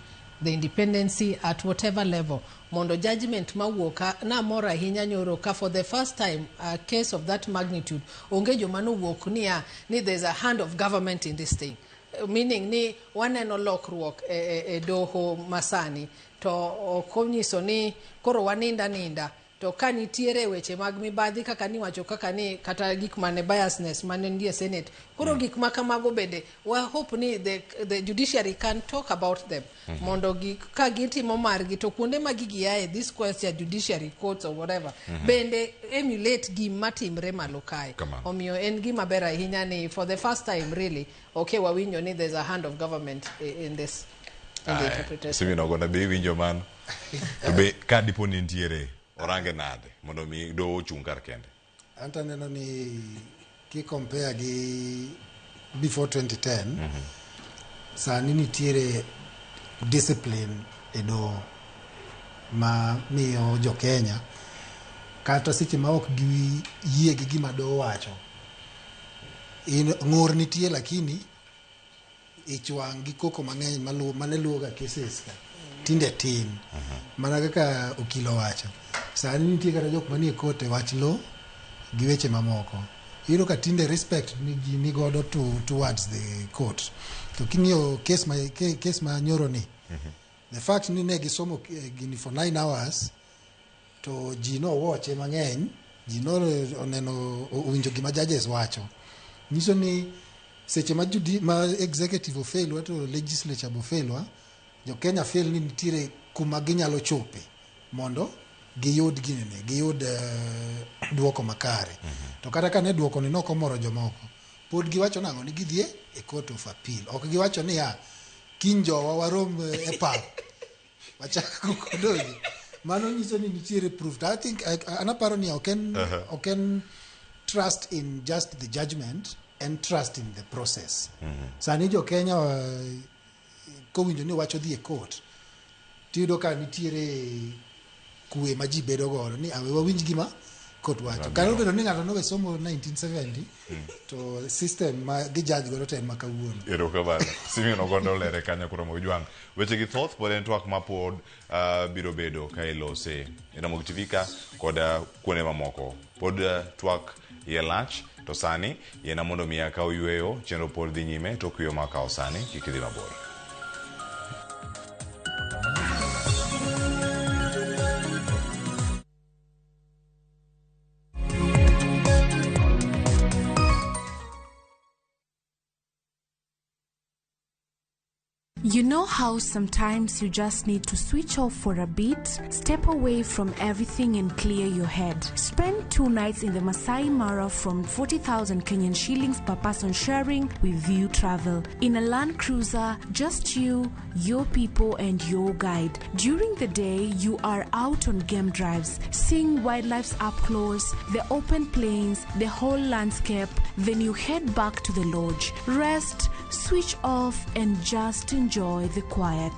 Speaker 6: the independency at whatever level. Mondo judgment mawuok ka namor ahinya nyoro ka for the first time a case of that magnitude onge joma nowuok niya ni there's a hand of government in this thing. Meaning ni waneno lokruok e doho masani to ok onyiso ni koro waninda ninda to ka nitiere weche mag mibadhi kaka niwacho kaka ni kata gik mane biasness mane nitie Senate koro gik ma kamago bende wa hope ni the judiciary can talk about them mondo gik ka gitimo margi to kuonde ma gigi aye this question judiciary courts or whatever bende emulate gima timre malo kae.
Speaker 1: Kamano.
Speaker 6: Omiyo en gima ber ahinya ni for the first time really okay wawinjo ni there's a hand of government in this in the interpretation.
Speaker 1: Simeon Ogonda be iwinjo mano. To be ka dipo ni nitiere orange nade mondo mi doho ochung' kar kende.
Speaker 7: Anto aneno ni ki compare gi before 2010 sani nitiere discipline e doho ma miyo jo Kenya kata seche ma ok giyie gi gima doho wacho in ng'ur nitie lakini ich wang' gi koko mang'eny mane luwo ga cases ka tinde tin. Mana kaka okil owacho sani nitie kata jok manie court e wach lowo gi weche mamoko. Iyudo ka tinde respect ni ji nigodo towards the court. To king'iyo case ma nyoro ni the fact ni ne gisomo gini for 9 hours to ji nowoche mang'eny, ji no oneno owinjo gima judges wacho nyiso ni seche ma, ma executive ofailwa to legislature bo failwa, jo Kenya fail ni nitiere kuma ginyalo chope mondo giyud ginene giyud duoko makare. To kata ka ne duoko ni nok omoro jomoko pod giwacho nang'o ni gidhi e court of appeal. Ok giwacho niya kiny jowa warom e pap wachako kodogi. Mano nyiso ni nitiere proof. To I think an aparo ni ok en ok en trust in just the judgment and trust in the process. Sani jo Kenya kowinjo ni wach odhi e court, tiyudo ka nitiere kwe ma ji bedo godo ni awe wawinj gima court wacho. Kata obedo ni ng'ato nowe somo 1970 to system ma gi judge godo to en ma kawuono.
Speaker 1: Erokamano. Simeon Ogondo olere kanyo koro Ojwang'. Weche gi thoth pod en twak ma pod biro bedo ka ilose e Ramogi TV ka kod kuonde mamoko. Pod twak iye lach to sani yiena mondo mi akaw yweyo chenro pod dhi nyime tok yweyo ma akawo sani kik idhi mabor.
Speaker 8: You know how sometimes you just need to switch off for a bit, step away from everything and clear your head. Spend 2 nights in the Masai Mara from 40,000 Kenyan shillings per person sharing with View Travel. In a Land Cruiser, just you, your people and your guide. During the day, you are out on game drives, seeing wildlife up close, the open plains, the whole landscape. Then you head back to the lodge, rest, switch off and just enjoy the quiet.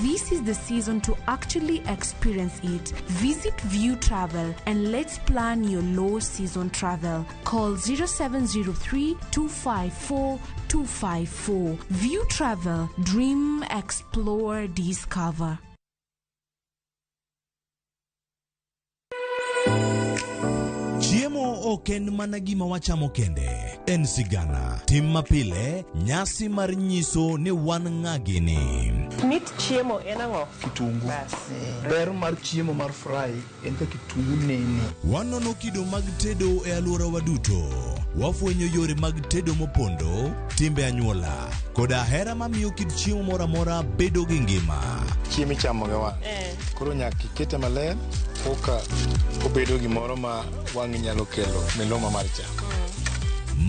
Speaker 8: This is the season to actually experience it. Visit View Travel and let's plan your low season travel. Call 0703 254 254. View Travel. Dream, explore, discover.
Speaker 9: Chiemo ok en mana gima wachamo kende, en sigana, tim mapile, nyasi mar nyiso ni wan ng'a gini.
Speaker 10: Mit chiemo en ang'o?
Speaker 11: Kitungu.
Speaker 10: Bas.
Speaker 11: Ber mar chiemo mar fry en ka kitungu nene.
Speaker 9: Wanono kido mag tedo e alworawa duto. Wafwenyo yore mag tedo mopondo, timbe anyuola, koda hera mamiyo kit chiemo moro amora bedo gi ngima.
Speaker 11: Chiemo ichamo gi wang'. Koro nyaka ikete maler koka obedo gimoro ma wang'i nyalo kelo miluma mar chak.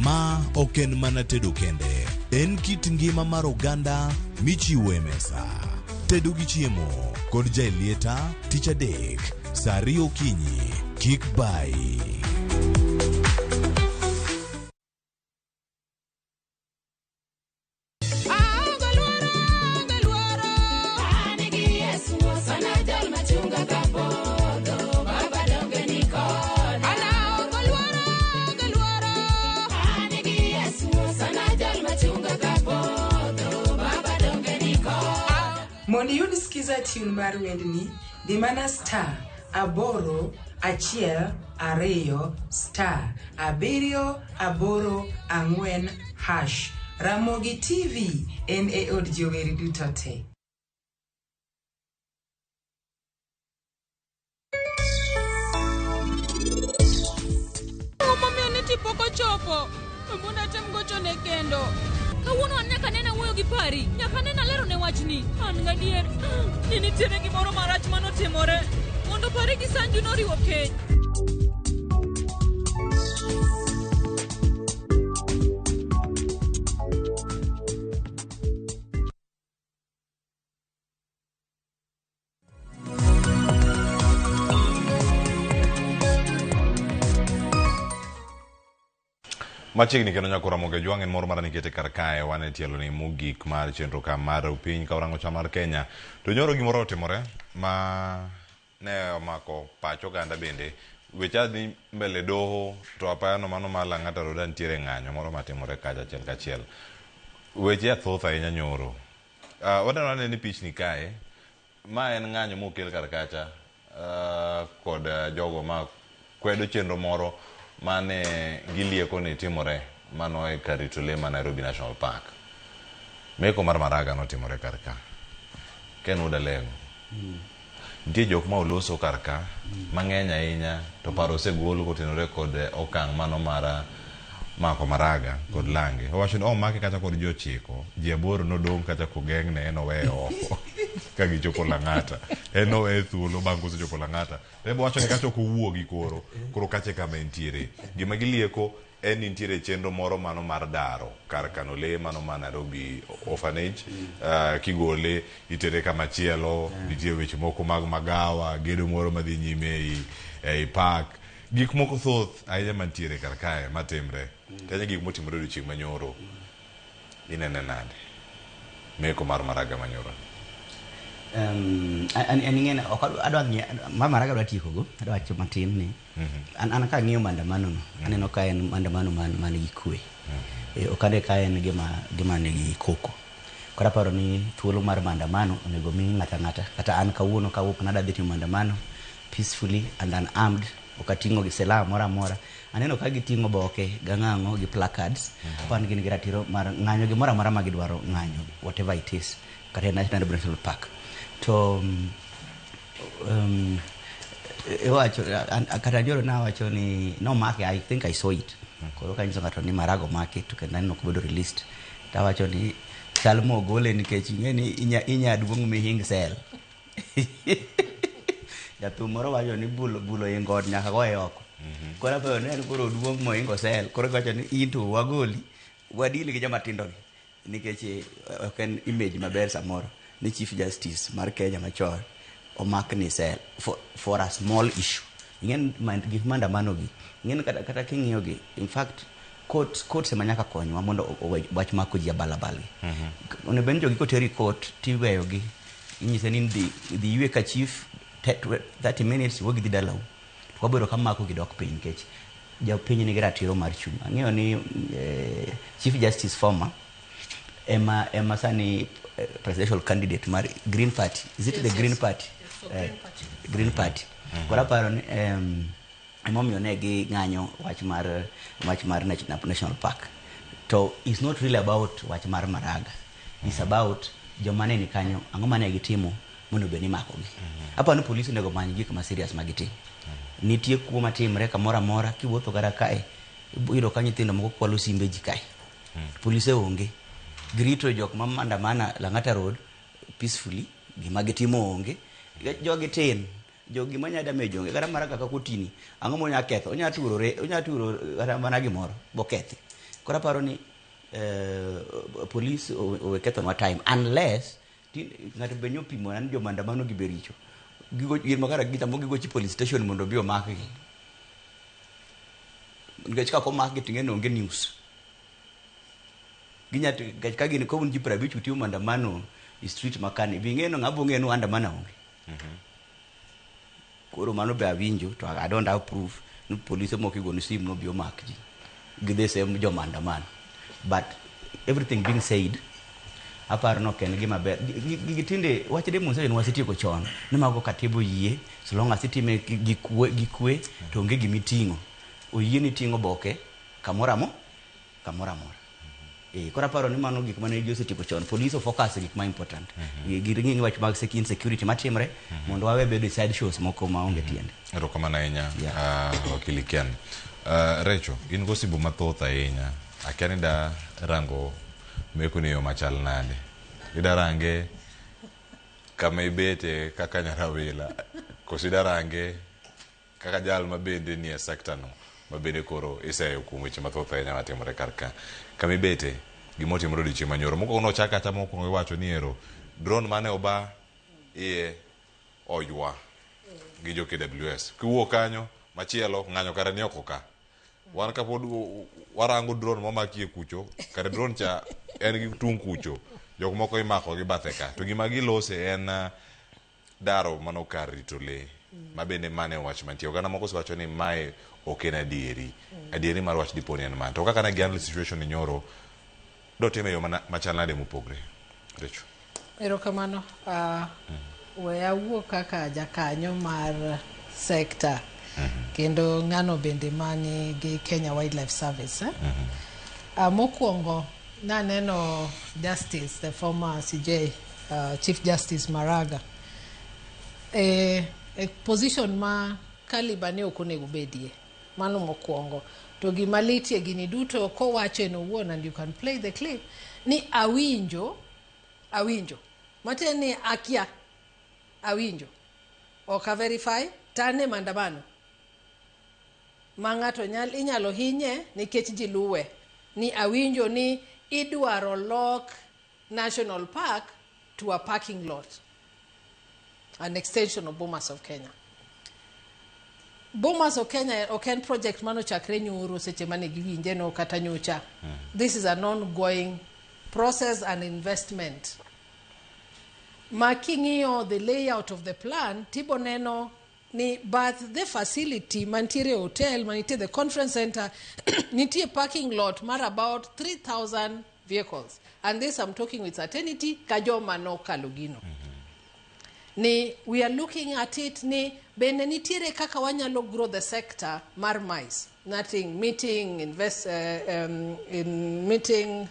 Speaker 9: Ma ok en mana tedo kende, en kit ngima mar oganda michiwo e mesa. Tedo gi chiemo kod Jaelieta tich adek saa 2 okinyi. Kik bayi.
Speaker 12: Mondo iyud skiza tune mar wendni, dhi mana star 8 1 2 star 7 8 4 hash. Ramogi TV en e od jower duto te.
Speaker 13: Momiyo ni tipo pok ochopo. Mondo atem gochone kendo. Kawuono an nyaka nene awuoyo gi Pari. Nyaka nene alero ne wachni. An gadier ni nitiere gimoro marach manotimore. Mondo Pari gi Sanju noriwo keny.
Speaker 1: Machiegni kendo nyako Ramogi Ojwang' en moro mara nikete kar kae wan e tielo ni mogik mar chenro ka mar piny ka warango chal mar Kenya to nyoro gimoro otimore ma ne omako pach oganda bende weche adhi mbele doho to apayano mano mar Lang'ata Road nitiere ng'anyo moro matimore kacha achiel kachiel weche athoth ahinya nyoro waneno ane ni pichni kae ma en ng'anyo mokel kar kacha kod jogo ma kwedo chenro moro mane gilieko ni timore mano e kar rito lee ma Nairobi National Park. Meko mar Maraga notimore kar ka. Ken Wuod Alego. Nitie jok ma oloso kar ka mang'eny ahinya to paro osegol kotenore kod okang' mano mar mako Maraga kod lange. Owacho ni omake kata kod ji 9, ji 8 nodong' kacha kogeng'ne en oweye oko ka gichopo Lang'ata. En oweye thuolo bang' kosechopo Lang'ata. Ebo wacho ni kacha ok owuogi koro, koro kacha e kama entiere. Gima gilieko En ni nitiere chenro moro mano mar daro kar kano lee mano ma Nairobi Orphanage. Kigole itere kama chielo. Nitie weche moko mag magawa, gedo moro madhi nyime ei park. Gik moko thoth ahinya mantiere kar kae matimre. Kanya gik motimore odiochieng' manyoro. Inene nade? Meko mar Maraga manyoro.
Speaker 5: An ing'e ni ok adwa mar Maraga adwa tieko go, adwa wacho matin ni an ka ang'iyo maandamano no, aneno ka en maandamano man gi kwe. Ok ane ka en gima nigi koko. Koro aparo ni thuolo mar maandamano onego mi ng'ata ang'ata. Kata an kawuono kawuok nadwa dhi timo maandamano peacefully and unarmed, ok ating'o gi silaha moro amora. Aneno ka giting'o oboke gang'ang'o gi placards. Aparo ni gin gi ratiro mar ng'anyo gimoro amora ma gidwaro ng'anyo, whatever it is, kata e National National Park. To iwacho kata nyoro nawacho ni nomake. I think I saw it. Koro kanyiso ng'ato ni Maraga omaki to kendo aneno kobedo released, tawacho ni chal mogole nikech ing'e ni inya duong' mihing sel. Jathum moro wacho ni bulo bulo ingo ot nyaka goye oko. Koro apayo ni en koro oduong' mohingo sel. Koro giwacho ni in to wagoli wadili gi joma tindo gi nikech ok en image maber samoro ni Chief Justice mar Kenya machon omak ni sel for a small issue. Ing'e gik maandamano gi, ing'e ni kata king'iyo gi, in fact court ema nyaka konywa mondo owe wach mako ji abal abal gi. Onego bed ni jogi koteri court tiweyogi, inyise ni dhi ywe ka chief 30 minutes, iwuog idhi dalau. To wabedo ka mako gi dok piny nikech jopiny nigi ratiro mar chung'. Ang'eyo ni Chief Justice former ema sani presidential candidate mar Green Party. Is it
Speaker 6: Yes,
Speaker 5: the Green
Speaker 6: yes.
Speaker 5: Party?
Speaker 6: Yes, for Green Party.
Speaker 5: Green Party. Koro aparo ni emomiyo ne ging'anyo wach mar National Park. To it's not really about wach mar Maraga. It's about joma ne ni kanyo, ang'o mane gitimo mondo bed ni imakogi. Aparo ni police onego many gik ma serious ma gitimo. Nitie kuo matimre kamoro amora, kiwuotho kata kae, iyudo ka nyithindo moko kwalo simbe ji kae. Polise onge. Girito jok ma maandamana Lang'ata Road peacefully, gima gitimo onge. Jogi tin, jogi manya damage onge. Kata mana kaka kotini, ang'o monya ketho? Onya turo, onya turo kata mana gimoro, bokethi. Koro aparo ni police owe kethonwa time unless ng'ato be nyopimo ni jo maandamano gi be richo. Gigo gin makara gitamo gigochi police station mondo obi omakgi. Nikech ka ok omakgi to ing'e ni onge news. Ginya nikech ka gin ka un ji 50 utimo maandamano e street makani, bi ing'e ni ng'a bo ng'e ni andamana onge. Koro mano be awinjo to I don't have proof ni polise moko igoni sim nobi omak ji gi the same jo maandamano. But everything being said, aparo ni ok en gima ber. Gigi tinde wach demonstration wasetieko chon ni mago katiba oyie so long as itime gi kwe to onge gimiting'o. Oyieni ting'o oboke kamoro amora. Koro aparo ni mano gik mane ji osetieko chon. Police o focus e gik ma important. Ging'i wach mag insecurity matimre mondo wawe bedo e side shows moko maonge tiende.
Speaker 1: Erokamano ahinya, wakili Ken. Recho, in gosimbo mathoth ahinya. Akia ni da rango meko ni e yo machal nade. Ida range kama ibete kaka nyarawila, koso ida range kaka jal ma bende nie sekta no, ma bende koro iseyo kuom weche mathoth ahinya matimore kar ka. Kama ibete, gimotimore odiochieng' manyoro. Mokwongo nochak kata mokwongo iwacho ni ero, drone mane oba iye oywa gi jo KWS. Kiwuok kanyo, machielo ng'anyo kare ni oko ka. Wan kapod warango drone momakie kucho, kare drone cha en gi tung' kucho. Jok moko imako gi bathe ka. To gima gilose en daro mano kar rito lee. Ma bende mane wach mantie. Oganda moko osewacho ni mae ok en adieri. Adieri mar wach dipo ni en ma. To kaka ne gihandle situation ni nyoro, dotime e yo machal nade mopogre. Recho.
Speaker 6: Erokamano. We awuo kaka jakanyo mar sekta kendo ng'ano bende mani gi Kenya Wildlife Service. Eh? Mokwongo naneno Justice, the former CJ, Chief Justice Maraga e position ma caliber ne ok onego bedie. Mano mokwongo. To gima litie gini duto kowacho en owuon, and you can play the clip, ni awinjo, awinjo matiende ni akia, awinjo ok a verify to an e maandamano. Ma ng'ato inyalo hinye nikech ji luwe. Ni awinjo ni idwaro lok National Park to a parking lot, an extension of Bomas of Kenya. Bomas of Kenya ok en project manochakre nyoro seche mane giwinje no kata nyocha. This is an ongoing process and investment. Ma king'iyo the layout of the plan, tibo neno ni bath the facility mantiere hotel, manitie the conference center, nitie parking lot mar about 3,000 vehicles. And this I'm talking with certainty ka joma nokalo gino. Ni we are looking at it ni bende nitiere kaka wanyalo grow the sector mar MICE. Nothing meeting, invest, in meeting,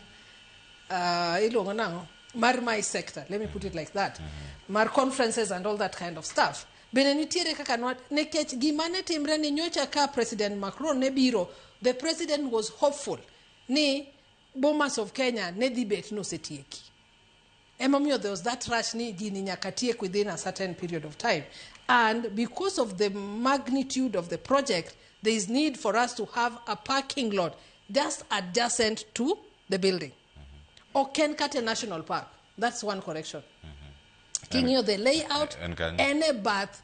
Speaker 6: iluongo nang'o? Mar MICE sector, let me put it like that. Mar conferences and all that kind of stuff. Bende nitiere kaka nikech gima ne timre ni nyocha ka President Macron ne biro, the president was hopeful ni Bomas of Kenya ne dhi bet nosetieki. Emomiyo there was that rush ni gini nyaka tiek within a certain period of time. And because of the magnitude of the project, there is need for us to have a parking lot just adjacent to the building. Ok en kata National Park. That's one correction. King'iyo the layout,
Speaker 1: En kanyo?
Speaker 6: En e bath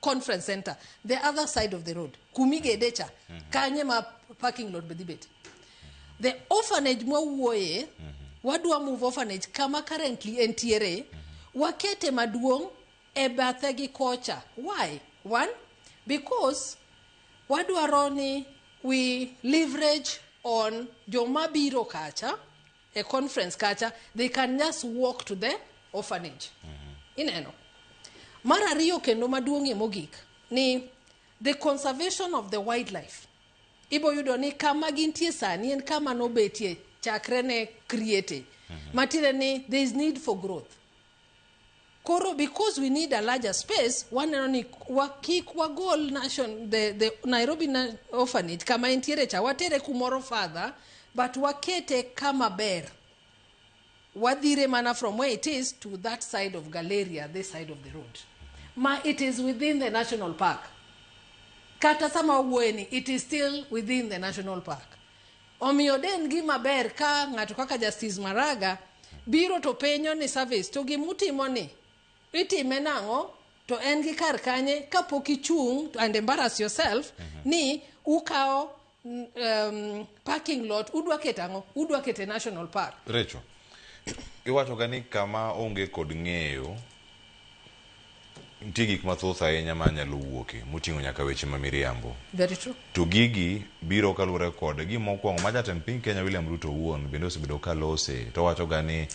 Speaker 6: conference center, the other side of the road. Kumigede cha, kanye ma parking lot be dhi bet. The orphanage mwawuoye, wadwa move orphanage kama currently entiere, wakete maduong' e bathe gi kocha. Why? One, because wadwaro ni we leverage on joma biro kacha, e conference kacha, they can just walk to the orphanage. Ineno. Mar ariyo kendo maduong'ie mogik, ni the conservation of the wildlife. Ibo yudo ni kama gintie sani en kama nobetie chakre ne create. Matiende ni there is need for growth. Koro because we need a larger space, waneno ni kik wagol nation, the Nairobi orphanage kama entiere cha, watere kumoro further, but wakete kama ber. Wadhire mana from where it is to that side of Galleria, this side of the road. Ma it is within the national park. Kata sama wawuoye ni, it is still within the national park. Omiyo den gima ber ka ng'ato kaka Justice Maraga biro to penjo ni service to gimutimo ni itime nang'o to en gi kar kanye kapok ichung' and embarrass yourself ni ukawo parking lot udwa keto ang'o udwa kete national park.
Speaker 1: Rachel, iwacho ga ni kama onge kod ng'eyo nitie gik mathoth ahinya manyalo wuoke moting'o nyaka weche ma miriambo.
Speaker 6: Very true.
Speaker 1: To gigi biro kaluwore kod gima mokwongo ma jatend piny Kenya William Ruto owuon bende osebedo ka lose to wacho ga ni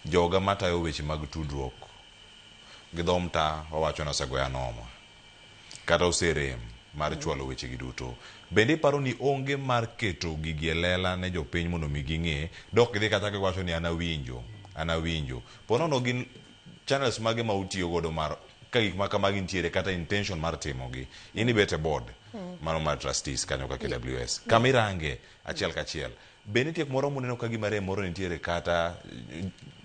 Speaker 1: joga matayo weche mag tudruok gi dho mtaa wawacho ni osegoya noma kata oserem mar chwalo weche gi duto. Bende iparo ni onge mar keto gigi e lela ne jopiny mondo mi ging'e dok gidhi kata giwacho ni an awinjo an awinjo. Po nono gin channels mage ma utiyo godo mar ka gik ma kamagi nitiere kata intention mar timogi. In ibet e board mano mar trustees kanyo ka KWS. Kama irange achiel kachiel. Be nitie kumoro muneno ka gima rem moro nitiere kata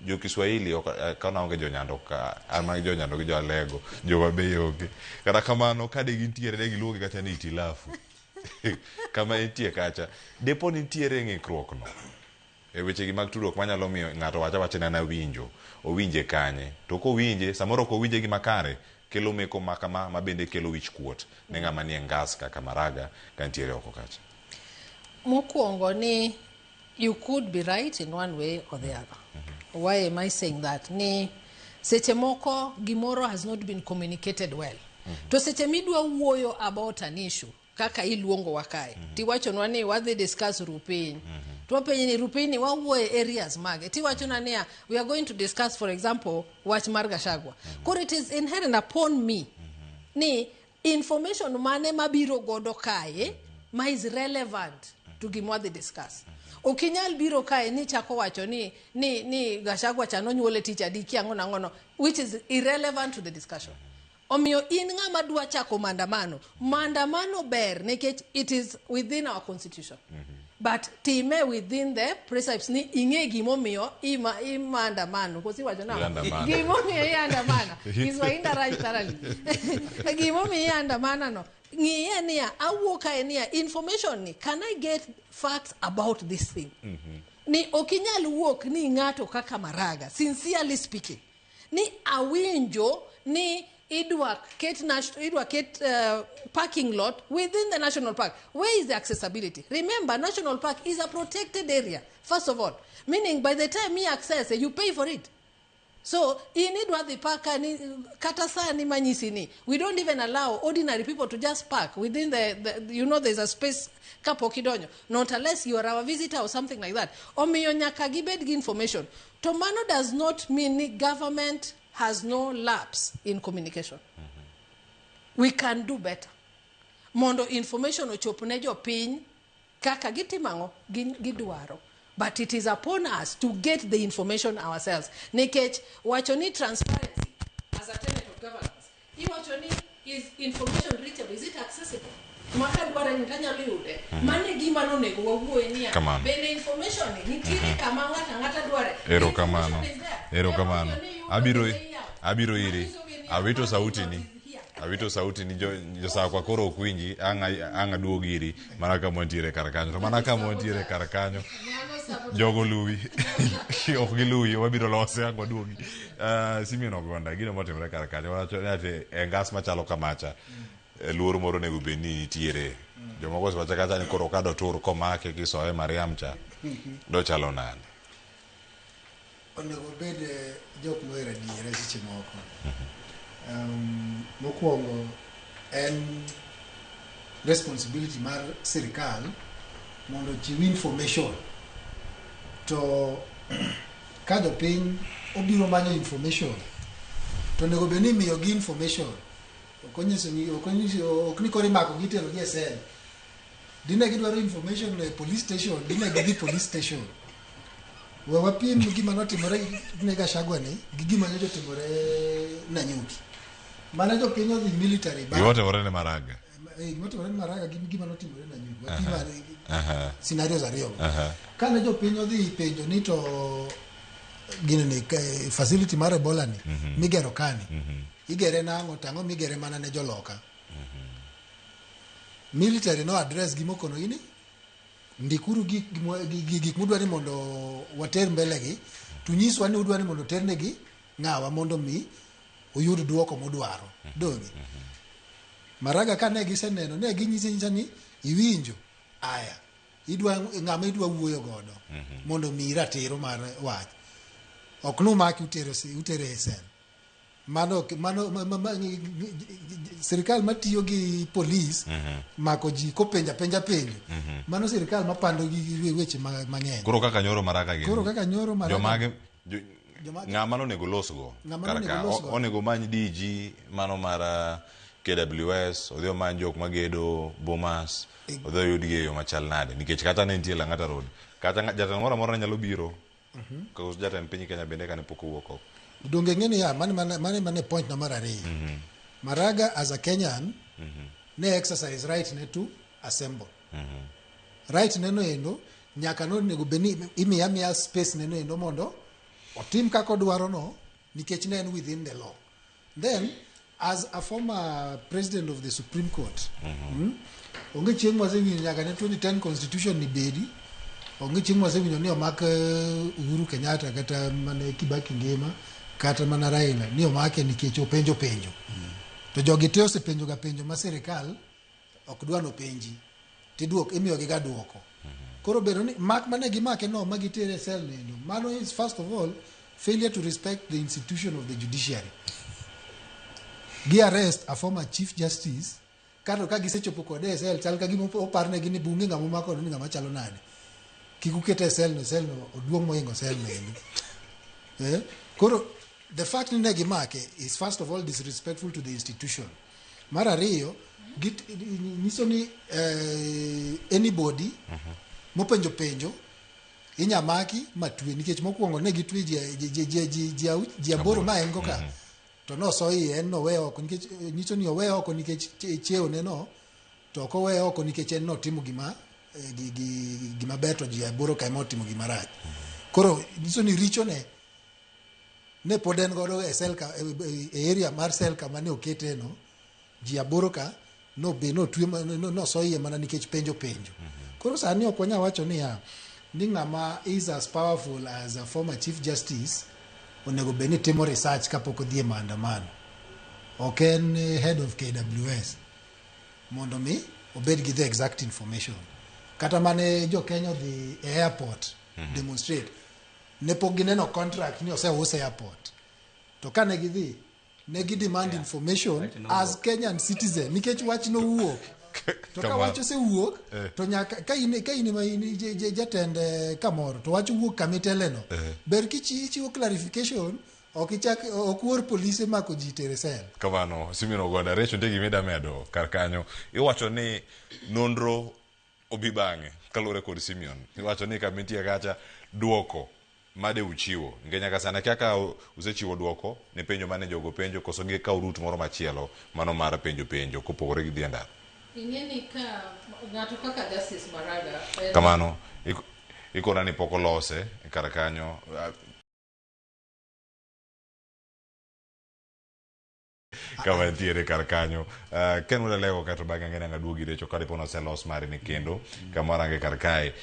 Speaker 1: jo Kiswahili ok ka naonge jo Nyando ka an mana gi jo Nyando gi jo Alego jo Mabei onge. Kata kamano ka de gintiere de giluongi kata ni itilafu. Kama entie kacha. Depo nitiere ng'ikruok no e weche gi mag tudruok manyalo miyo ng'ato wacha wacha ni an awinjo owinje kanye to kowinje samoro ok owinje gima kare kelo meko ma kama ma bende kelo wich kuot ne ng'ama nie ngas kaka Maraga ka nitiere oko kacha.
Speaker 6: Mokwongo ni you could be right in one way or the other. Why am I saying that? Ni seche moko gimoro has not been communicated well. To seche midwa wuoyo about an issue kaka iluongo wa kae tiwachonwa ni wadhi discuss rupiny to wapenji ni rupiny ni wawuoye areas mage tiwachona niya we are going to discuss for example wach mar Gachagua koro it is inherent upon me ni information mane mabiro godo kae ma is relevant to gima wadhi discuss ok inyal biro kae ni chako wacho ni Gachagua cha nonyuole tich adi kia ang'o nang'o no which is irrelevant to the discussion omiyo in ng'ama dwa chako maandamano maandamano ber nikech it is within our constitution but time within the precepts ni ing'e gimomiyo ima imaandamano kosi iwacho nang'o
Speaker 1: Iandamana.
Speaker 6: gimomiyo iandamana Kiswahili rach thoroughly gimomiyo iandamana no Ng'iye niya, awuok kae niya, information ni, can I get facts about this thing? Ni ok inyal wuok ni ng'ato kaka Maraga, sincerely speaking, ni awinjo ni idwa ket, idwa ket parking lot within the national park. Where is the accessibility? Remember, national park is a protected area, first of all, meaning by the time you access, you pay for it. So in idwa dhi park ni kata sani manyisi ni we don't even allow ordinary people to just park within the there's a space kapok idonjo, not unless you are our visitor or something like that. Omiyo nyaka gibed gi information. To mano does not mean ni government has no lapse in communication. We can do better. Mondo information ochop ne jopiny kaka gitimo ang'o gidwaro. But it is upon us to get the information ourselves. Nikech wacho ni transparency as a tenet of governance. Iwacho ni is information reachable? Is it accessible? Maka dware ni tanyalo yude. Mano e gima nonego wawuoye niya.
Speaker 1: Kamano.
Speaker 6: Bende information ni nitiere kama ng'ato ang'ata dware.
Speaker 1: Erokamano.
Speaker 6: Information is there.
Speaker 1: Erokamano.
Speaker 6: Emomiyo ni yudo
Speaker 1: Abiro
Speaker 6: the layout.
Speaker 1: abiro iri.
Speaker 6: Manyiso gi ni
Speaker 1: Awito
Speaker 6: parking
Speaker 1: sauti
Speaker 6: lot
Speaker 1: ni.
Speaker 6: is here.
Speaker 1: Awito sauti ni jo josakwa koro ok winji ang' ang' aduog iri mana kama wantiere kar kanyo. To mana kama wantiere kar kanyo. Jogo luwi. Ok giluwi, wabiro lose ang' waduogi. Simeon Ogonda, gino motimore kar kanyo. Wacho ni ati e ngas machalo kamacha, luoro moro onego bed ni nitiere. Jomoko osewacho kacha ni koro ka dotur komake kisoye Mariam cha, dochalo nade?
Speaker 7: Onego bed jok mohero adiera seche moko. Mokwongo en responsibility mar sirikal mondo ochiw information. To ka jopiny obiro manyo information, to onego bed ni imiyogi information. Ok onyiso ni ok onyiso ok ni koro imako gi itero gi e cell. Dine gidwaro information e police station, dine gidhi police station. We wapim gima notimore ne Gachagua ni gi gima nyocha otimore Nanyuki. Mane jopiny odhi military
Speaker 1: Gima otimore ne Maraga.
Speaker 7: Gima otimore ne Maraga gi gima notimore Nanyuki. Wapim scenarios ariyo. Kane jopiny odhi penjo ni to gini ni facility mar Ebola ni migero kani igere nang'o to ang'o migere mana ne joloka. Military no address gi mokono gi ni ndikuru gik mudwa ni mondo water mbele gi to nyiswa ni udwa ni mondo ternegi ng'awa mondo mi uyud duoko mudwaro. Donge? Maraga kane giseneno ne ginyise nyisa ni iwinjo aya idwa ng'ama idwa wuoyo godo mondo mi ratiro mar wach. Ok numaki utere utere e cell. Mano mano sirikal matiyo gi polis mako ji kopenja penja penjo. Mano sirikal mapando gi weche mang'eny.
Speaker 1: Koro kaka nyoro Maraga gini.
Speaker 7: Koro kaka nyoro Maraga.
Speaker 1: Jomage ng'ama nonego losgo.
Speaker 7: Ng'ama
Speaker 1: Kar
Speaker 7: nonego
Speaker 1: ka
Speaker 7: losgo.
Speaker 1: Onego many DG mano mar KWS, odhi omany jok magedo Bomas, odhi oyudgi e yo machal nade. Nikech kata ne nitie Lang'ata Road, kata jatelo moro amora nyalo biro. Koso jatend piny Kenya bende kane pok owuok oko.
Speaker 7: Donge ng'e ni ya mane mane mane mane point na mar ariyo. Maraga as a Kenyan ne exercise right ne to assemble. Right ne no endo nyaka no onego bed ni imiya miya space ne no endo mondo otim kaka odwaro no nikech ne en within the law. Then as a former president of the Supreme Court, onge chieng' mwasewinjo nyaka ne 2010 constitution ni bedi, onge chieng' mwasewinjo ni omak Uhuru Kenyatta kata mane Kibaki ngima kata mana Raila ni omake nikech openjo penjo. To jogi te osepenjo ga penjo ma sirikal ok dwa nopenji tiduok imiyogi ga duoko. Koro bedo ni mak mane gimake no ma gitere e cell nendo mano is first of all failure to respect the institution of the judiciary. Gi arrest a former chief justice kato ka gisechopo kode e cell chal ka gima oparnegi ni bunge ng'ama omako ni ng'ama chalo nade. Kik ukete e cell no, cell no oduong' mohingo cell no endo. Koro the fact ni ne gimake is first of all disrespectful to the institution. Mar ariyo, nyiso ni anybody mopenjo penjo inya maki matwe nikech mokwongo ne gitwe ji aboro ma en go ka. To noso iye en nowe oko nikech nyiso ni owe oko nikech chiewo ne no to ok owe oko nikech en notimo gima gima ber to ji aboro ka ema otimo gima rach. Koro nyiso ni richo ne ne pod en godo e cell ka e area mar cell kama ne okete no ji aboro ka no be notwe noso iye mana nikech penjo penjo. Koro sani ok wanyal wacho niya ni ng'ama is as powerful as a former chief justice onego bed ni timo research kapok odhi e maandamano. Ok en head of KWS mondo mi obed gi the exact information. Kata mane jo Kenya odhi e airport demonstrate, ne pok gineno contract ni oseus airport. To kane gidhi, ne gi demand information as Kenyan citizen nikech wach nowuok. To ka wach osewuok, to nyaka ka in ka in ema in jatend kamoro to wach owuok kama iteleno. Ber kichiwo clarification, ok ichak ok uor polise mako ji tere sel.
Speaker 1: Kamano, Simeon Ogoda, Rachel nitie gima ida medo kar kanyo. Iwacho ni nonro obi bang'e kaluwore kod Simeon. Iwacho ni kama intie kacha duoko made uchiwo. Nikech nyaka sani akia ka usechiwo duoko ne penjo mane jogo penjo koso gikawo route moro machielo mano mar penjo penjo kopogore gi dhi e ndara.
Speaker 6: Ing'e ni ka ng'ato kaka Justice Maraga en
Speaker 1: Kamano, ikona ni pok olose kar kanyo. Kama ntiere kar kanyo. Ken Wuod kato bang'e ang'e ni ang' aduogi Recho kadipo ni oselos mari ni kendo kama warange kar kae.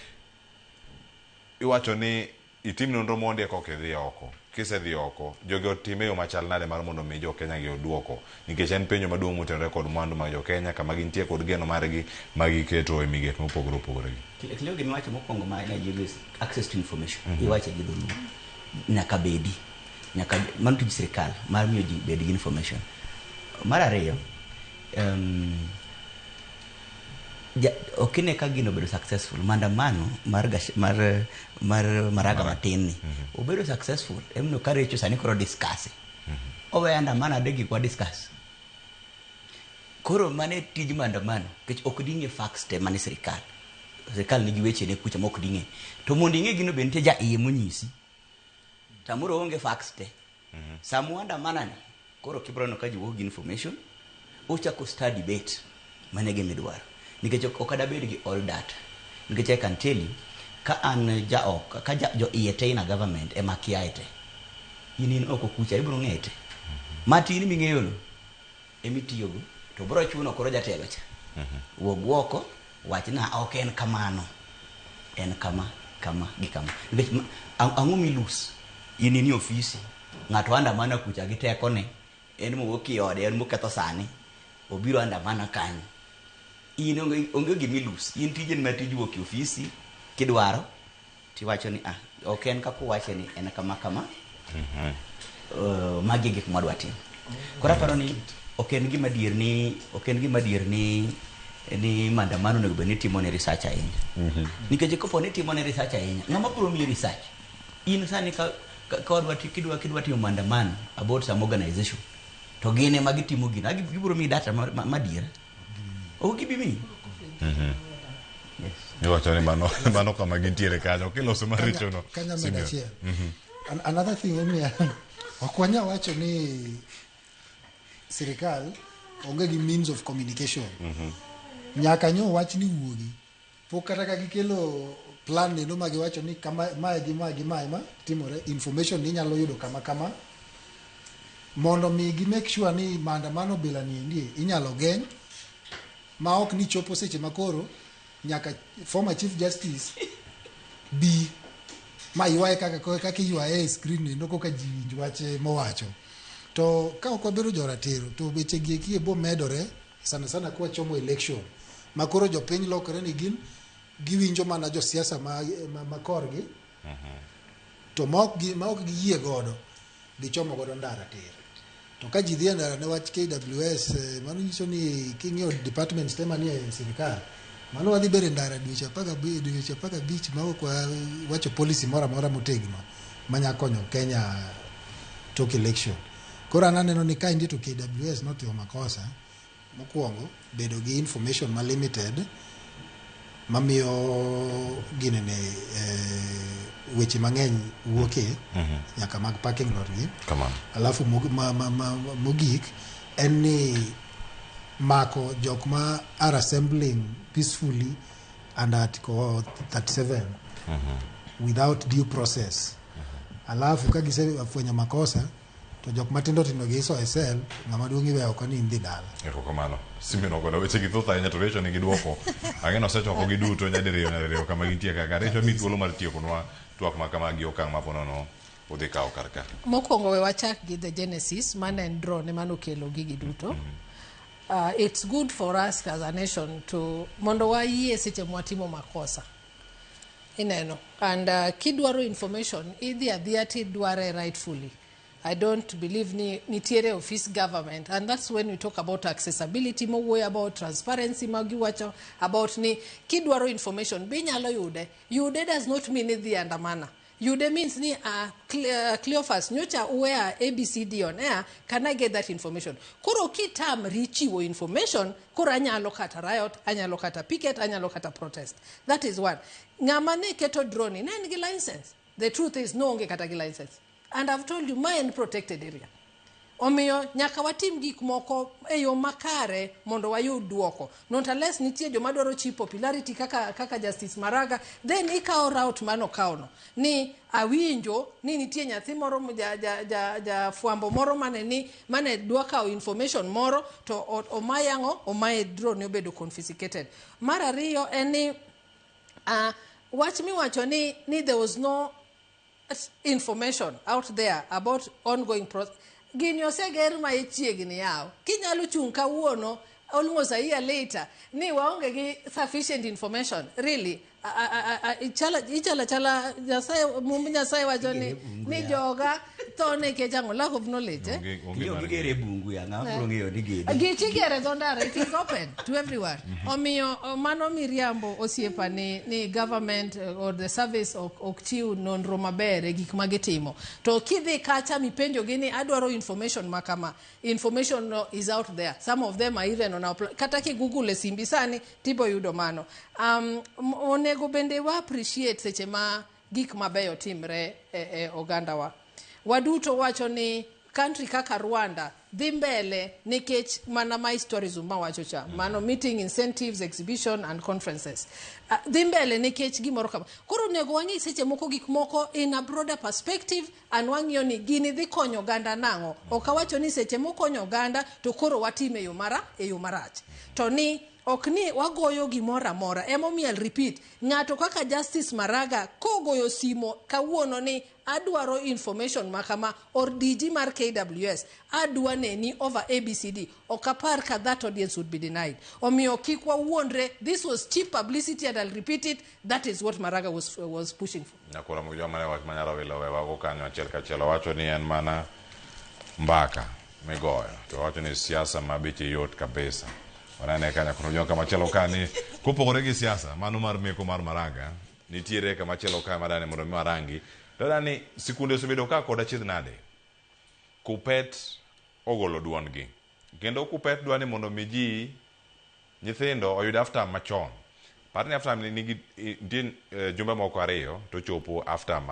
Speaker 1: Iwacho ni itim nonro mondi eka ok idhi oko. Kisedhi oko, jogi otime e yo machal nade mar mondo mi jo Kenya gi oduoko? Nikech en penjo maduong' motenore kod mwandu mag jo Kenya kama gintie kod geno margi ma giketo e migepe mopogore opogore gi.
Speaker 5: Cleo gima iwacho mokwongo ma Nigeria is access to information. Iwache gi dholuo. Nyaka bedi. Nyaka mano tij sirikal mar miyo ji bed gi information. Mar ariyo, ok ine ka gino obedo successful. Maandamano mar mar Maraga matin ni obedo successful. Emomiyo ka Recho sani koro discuss. Oweyo andamano adek gi kwa discuss. Koro mano e tij maandamano nikech ok ding'e facts te mane sirikal. Sirikal nigi wechene kucha ma ok ding'e. To mondo ing'e gino be nitie ja iye monyisi. Samoro onge facts te. Sama uandamana ni, koro kibro neno ka ji wuok gi information, uchako start debate mane gima idwaro. Nikech ok adabed gi all data. Nikech I can tell you, ka an ja oko, ka jo iye te in a government ema kiaye te. In oko kucha ibro ng'eye te. Matin ming'eyo no emitiyogo to bro chuno koro jatelo cha. Wuog oko, wachna ok en kamano. En kama, kama gi kama. Nikech ang'o milus? In in e ofisi, ng'ato andamana kucha gi tekone, en mowuok e ode, en moketho sani, obiro andamana kanyo. In onge gima ilus. In tijeni ma tij wuok e ofisi, kidwaro, tiwacho ni ok en kaka uwache ni en kama kama. Magi e gik mwadwa timo. Koro aparo ni ok en gima adier ni, ok en gima adier ni, ni maandamano onego bed ni timo ne research ahinya. Nikech kopo ni timo ne research ahinya, ng'ama biro miyi research? In sani ka wadwa kidwa timo maandamano about some organization, to gin ema gitimo gino, gibiro miyi data madier. Ok gibi miyi. Yes.
Speaker 1: Iwacho ni mano kama gintiere kanyo, kiloso maricho no.
Speaker 7: Kanya medo achiel. Another thing en niya, ok wanyal wacho ni sirikal onge gi means of communication. Nyaka nyo wach ni wuogi. Pok kata ka gikelo plan neno ma giwacho ni kama mae gi mae gi mae ma timore, information ni inyalo yudo kama kama. Mondo mi gi make sure ni maandamano bila ni endi inyalo geng' ma ok ni chopo seche makoro nyaka former chief justice bi ma ywaye kaka iywaye e screen nendo koka ji winj wach mowacho. To ka ok wabedo joratiro to weche gi eki bo medore sana sana kwa chomo election ma koro jopiny lokore ni gin giwinjo mana josiasa ma korgi to ma ok giyie godo gichomo godo ndara tir. To ka ji dhi e ndara ne wach KWS, mano nyiso ni king'iyo departments te manie sirikal, mano wadhi bedo e ndara dweche 15 ma ok wacho policy moro amora motegno manya konyo Kenya tok election. Koro an aneno ni ka indie to KWS notimo makosa mokwongo bedo gi information ma limited mamiyo ginene weche mang'eny wuoke nyaka mag parking lot gi. Alafu mogik en ni mako jok ma are assembling peacefully under Article 37 without due process. Alafu ka gisefwenyo makosa To jok matindo tindo gi iso e sel, ng'ama duong' iweyo oko ni in dhi dala.
Speaker 1: Erokamano. Simeon ogona weche gi thoth ahinya to Rachel nigi duoko. Ang'e osechoko gi duto nyadiriyo nyadiriyo kama gintie kaka. Rachel mi thuolo mar tiekonwa twak ma kama gi okang' ma ponono udhi kawo kar ka.
Speaker 6: Mokwongo we wachak gi the genesis mane en drone ema nokelo gigi duto. It's good for us as a nation to mondo wayie seche mwatimo makosa. Ineno. And kidwaro information, idhi adhiya tidware rightfully. I don't believe ni nitiere office government, and that's when we talk about accessibility, mowuoyo about transparency, magiwacho about ni kidwaro information be inyalo yude. Yude does not mean idhi andamana. Yude means ni Cleophas nyocha uweya ABCD on air, can I get that information? Koro kitamri chiwo information, koro anyalo kata riot, anyalo kata picket, anyalo kata protest. That is one. Ng'ama ne keto drone ne en gi license. The truth is no onge kata gi license. And I've told you, ma en protected area. Omiyo nyaka watim gik moko e yo makare mondo wayud duoko. Not unless nitie joma dwaro cheap popularity kaka Justice Maraga, then ikawo route mano kawono. Ni awinjo ni nitie nyathi moro ja fwambo moro mane dwa kawo information moro to omaye ang'o? Omaye drone obedo confiscated. Mar ariyo en ni wach miwacho ni there was no information out there about ongoing process. Gini oseger ma ichiegni yaw. Kinyalo chung' kawuono almost a year later ni waonge gi sufficient information. Really, ichala chala Nyasaye, mumb Nyasaye wacho ni joga tho nikech ang'o? Lack of knowledge.
Speaker 1: Onge
Speaker 5: Onge
Speaker 1: mar
Speaker 5: gere
Speaker 1: ng'eyo.
Speaker 5: Bungu ya, ng'ama biro ng'eyo ni gini.
Speaker 6: Gichi gere dho ndara, it is open to everyone. Omiyo mano miriambo osiepa ni government or the service ok chiw nonro maber e gik ma gitimo. To kidhi kacha mipenjo gi ni adwaro information ma kama, information no is out there. Some of them are even on our kata ki Google e simbi sani tibo yudo mano. Onego bende wa appreciate seche ma gik mabeyo timre e oganda wa. Waduto wacho ni country kaka Rwanda dhi mbele nikech mana MICE tourism mawacho cha, mano meeting incentives, exhibition and conferences. Dhi mbele nikech gimoro kama. Koro onego wang'i seche moko gik moko in a broader perspective and wang'iyo ni gini dhi konyo oganda nang'o. Ok awacho ni seche mokonyo oganda to koro watime e yo marach. To ni ok ni wagoyo gimoro amora. Emomiyo I'll repeat, ng'ato kaka Justice Maraga kogoyo simo kawuono ni adwaro information ma kama or DG mar KWS adwa neni over ABCD, ok apar ka that audience would be denied. Omiyo kik wawuondre, this was cheap publicity and I'll repeat it, that is what Maraga was pushing for.
Speaker 1: Nyakora Mugijwa mane wach manyalo wilo wewago kanyo achiel kachiel owacho ni en mana mbaka migoyo to owacho ni siasa ma beche yot kabisa. Wanene ka Nyakora Mugijwa kamachielo ka ni kopogore gi siasa mano mar meko mar Maraga nitiere kamachielo ka madani mondo mi warangi. Dada ni sikunde osebedo ka kod achiedh nade. Kupet ogolo duondgi. Kendo Kupet dwa ni mondo mi ji nyithindo oyud half term machon. Par ni half term nigi nitie jumbe moko ariyo to chopo half term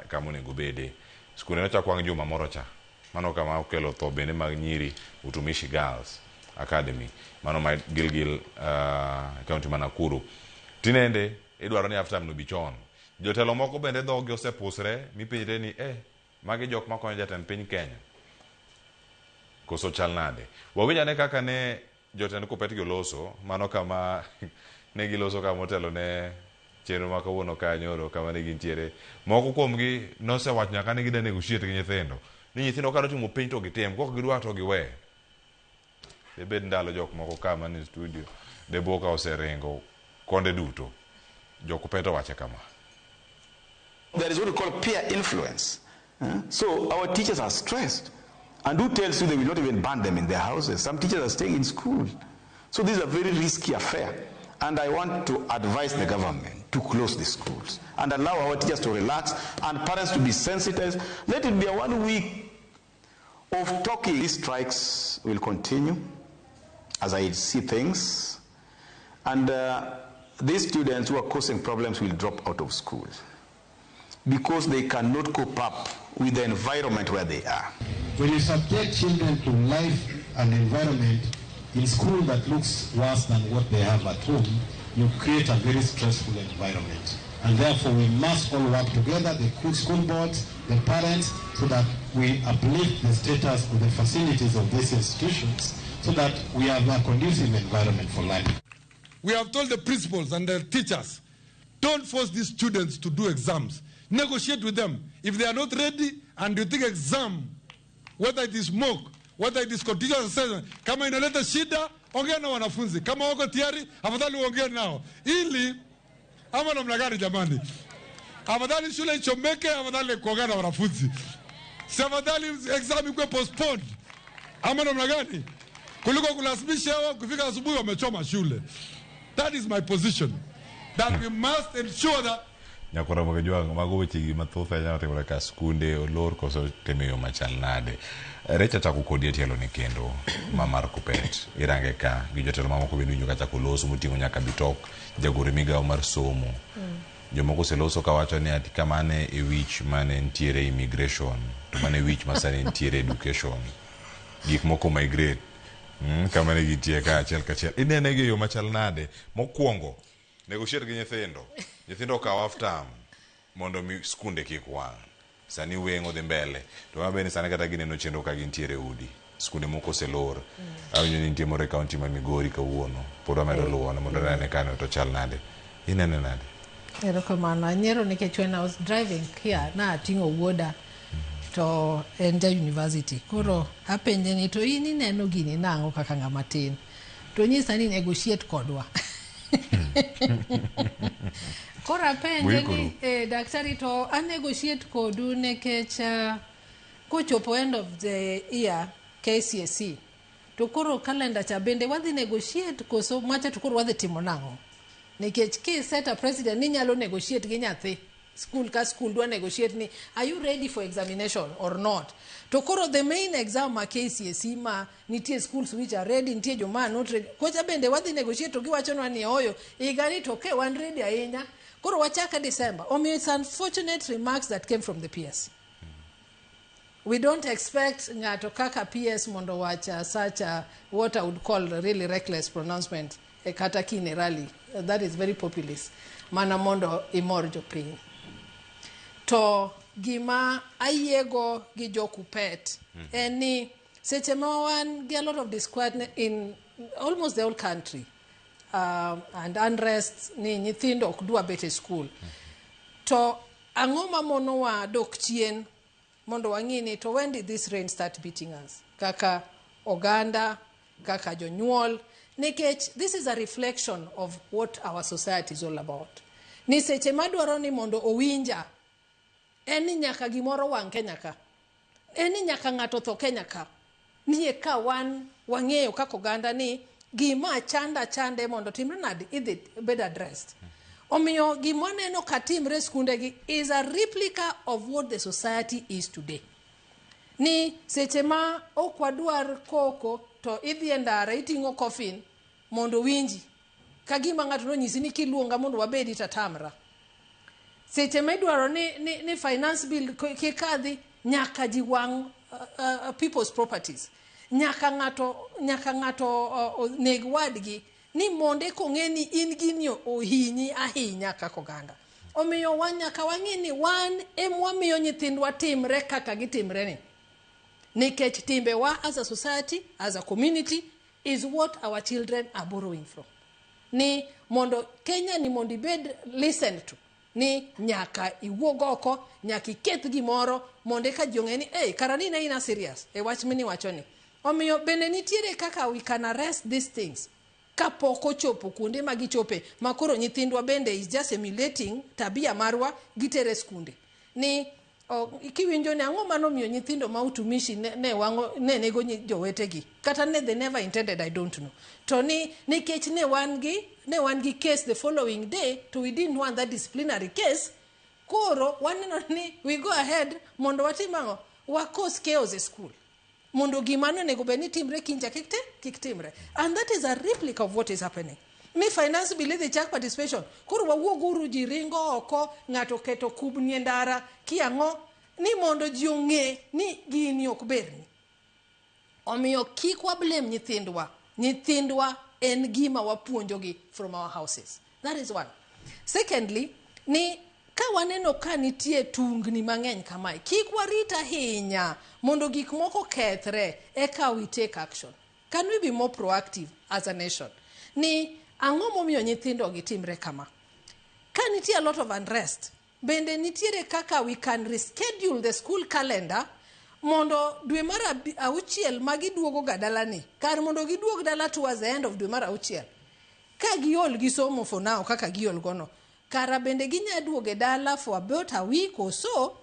Speaker 1: kama onego bede. Skunde nochak wang' juma moro cha. Mano kama okelo tho bende mag nyiri Utumishi Girls Academy. Mano ma Gilgil county ma Nakuru. Tinende idwaro ni half term no bi chon. Jotelo moko bende dhogi osepusre mipenjre ni magi jok makonyo jatend piny Kenya. Koso chal nade? Wawinj ane kaka ne jotend Kupet gi oloso, mano kama ne giloso kama motelo ne chenro ma kawuono ka nyoro kama ne gintiere. Moko kuomgi nosewacho nyaka ni gidwa negotiate gi nyithindo. Ni nyithindo ka timo penj to gitim, kok gidwa to giwe. Debed ndalo jok moko ka manie studio, debo ka oseringo konde duto. Jo Kupet owacho kama.
Speaker 14: There is what we call peer influence. So our teachers are stressed. And who tells you they will not even ban them in their houses? Some teachers are staying in school. So this is a very risky affair. And I want to advise the government to close the schools and allow our teachers to relax and parents to be sensitized. Let it be a 1 week of talking. These strikes will continue as I see things. And these students who are causing problems will drop out of school because they cannot cope up with the environment where they are.
Speaker 15: When you subject children to life and environment in school that looks worse than what they have at home, you create a very stressful environment. And therefore we must all work together, the school boards, the parents, so that we uplift the status of the facilities of these institutions so that we have a conducive environment for learning.
Speaker 16: We have told the principals and the teachers, don't force these students to do exams. Negotiate with them. If they are not ready and you think exam, whether it is mock, whether it is continuous assessment, kama inaleta shida, ongea na wanafunzi. Kama wako tayari, afadhali uongee nao. Ili, ama namna gani jamani? Afadhali shule ichomeke, afadhali kuongea na wanafunzi. Si afadhali exam ikuwe postponed. Ama namna gani? Kuliko kulazimisha wao kufika asubuhi wamechoma shule. That is my position. That we must ensure that
Speaker 1: Nyakoro Kajwang', mago wechegi mathoth ahinya matimore ka skunde olor koso timo yo machal nade. Recha chako kodi e tielo ni kendo ma mar Kuppet. Irange ka gi jotelo mamoko bende winjo ka chako loso moting'o nyaka Bitok, jagoro e migawo mar somo. Jomoko oseloso kawacho ni ati kamane e wich mane nitiere immigration to mane wich ma sani nitiere education. Gik moko migrate. Kama ne gitie ka achiel kachiel. Inene gi e yo machal nade? Mokwongo, negotiate gi nyithindo. Nyithindo okaw half term mondo mi skunde kik wang'. Sani weng'o dhi mbele. To mabe ni sani kata gineno chenro ka gintiere udi. Skunde moko oselor. Awinjo ni nitie moro e kaunti ma Migori kawuono. Pod wamedo luwo mondo nene kane to chal nade. Inene nade?
Speaker 6: Erokamano. Anyiero nikech when I was driving here, na ating'o wuoda to en ja university. Koro apenje ni to in ineno gini nang'o kaka ng'ama tin? To nyisa ni negotiate kodwa. Koro apenje ni daktari to a negotiate kodu nikech kochopo end of the year KCSE to koro calendar cha bende wadhi negotiate koso macha to koro wadhi timo nang'o? Nikech ki set a president ni nyalo negotiate gi nyathi school ka school dwa negotiate ni are you ready for examination or not? To koro the main exam ma KCSE ma nitie schools which are ready, nitie joma not ready. Kocha bende wadhi negotiate to giwachonwa ni oyo higani to ke wan ready ahinya. Koro wachaka December. Omiyo it's unfortunate remarks that came from the PS. We don't expect ng'ato kaka PS mondo wach such a, what I would call a really reckless pronouncement kata kine rally. That is very populist. Mana mondo imor jopiny. To gima ayiego gi jo Kuppet en ni seche ma wan gi a lot of disquiet in almost the whole country and unrest ni nyithindo ok dwa bet e school. To ang'o mamonowa dok chien mondo wang'i ni to when did this rain start beating us? Kaka oganda, kaka jonyuol, nikech this is a reflection of what our society is all about. Ni seche madwaro ni mondo owinja, en ni nyaka gimoro wang' Kenya ka. En ni nyaka ng'ato tho Kenya ka. Ni eka wan wang'eyo kaka oganda ni gima chanda chande mondo timre nade idhi bed addressed. Omiyo gima waneno ka timre e skundegi is a replica of what the society is today. Ni seche ma ok wadwar koko to idhi e ndara iting'o coffin mondo winji. Ka gima ng'ato nonyisi ni kiluonga mondo wabedi tatamra. Seche ma idwaro ni finance bill kik kadhi nyaka ji wang' people's properties. Nyaka ng'ato neg wadgi ni mondo eka ong'e ni in gini ohinyi ahinya kaka oganda. Omiyo wan nyaka wang'e ni wan emwamiyo nyithindwa timre kaka gitimre ni. Nikech timbewa as a society, as a community, is what our children are borrowing from. Ni mondo Kenya ni mondo ibed listened to. Ni nyaka iwuog oko, nyaka iketh gimoro, mondo eka ji ong'e ni, hey, kara ni ne ina serious, e wach miniwacho ni. Omiyo bende nitiere kaka we can arrest these things. Kapok ochopo kuonde ma gichope, ma koro nyithindwa bende is just emulating tabia marwa gitere skunde. Ni kiwinjo ni ang'o manomiyo nyithindo ma utumishi ne wang'o ne nego jowetegi. Kata ne they never intended, I don't know. To ni nikech ne wan gi case the following day, to we didn't want that disciplinary case. Koro waneno ni we go ahead mondo watim ang'o? Wa cause chaos e school. Mondo gima nonego bed ni timre kinja kik timre. And that is a replica of what is happening. Mi finance bill idhi chak participation. Koro wawuog uru ji ringo oko, ng'ato keto kubni e ndara, ki ang'o, ni mondo ji ong'e ni gini ok berni. Omiyo kik wa blame nyithindwa. Nyithindwa en gima wapuonjogi from our houses. That is one. Secondly, ni Ka waneno ka nitie tungni mang'eny kamae, kik warit ahinya mondo gik moko kethre eka we take action. Can we be more proactive as a nation? Ni ang'o momiyo nyithindo gi timre kama? Ka nitie a lot of unrest, bende nitiere kaka we can reschedule the school calendar mondo dwe mar auchiel ma giduogo ga dalani, kar mondo giduog dala towards the end of dwe mar auchiel, ka giol gi somo for now kaka giol gono, kara bende ginya duogo e dala for about a week or so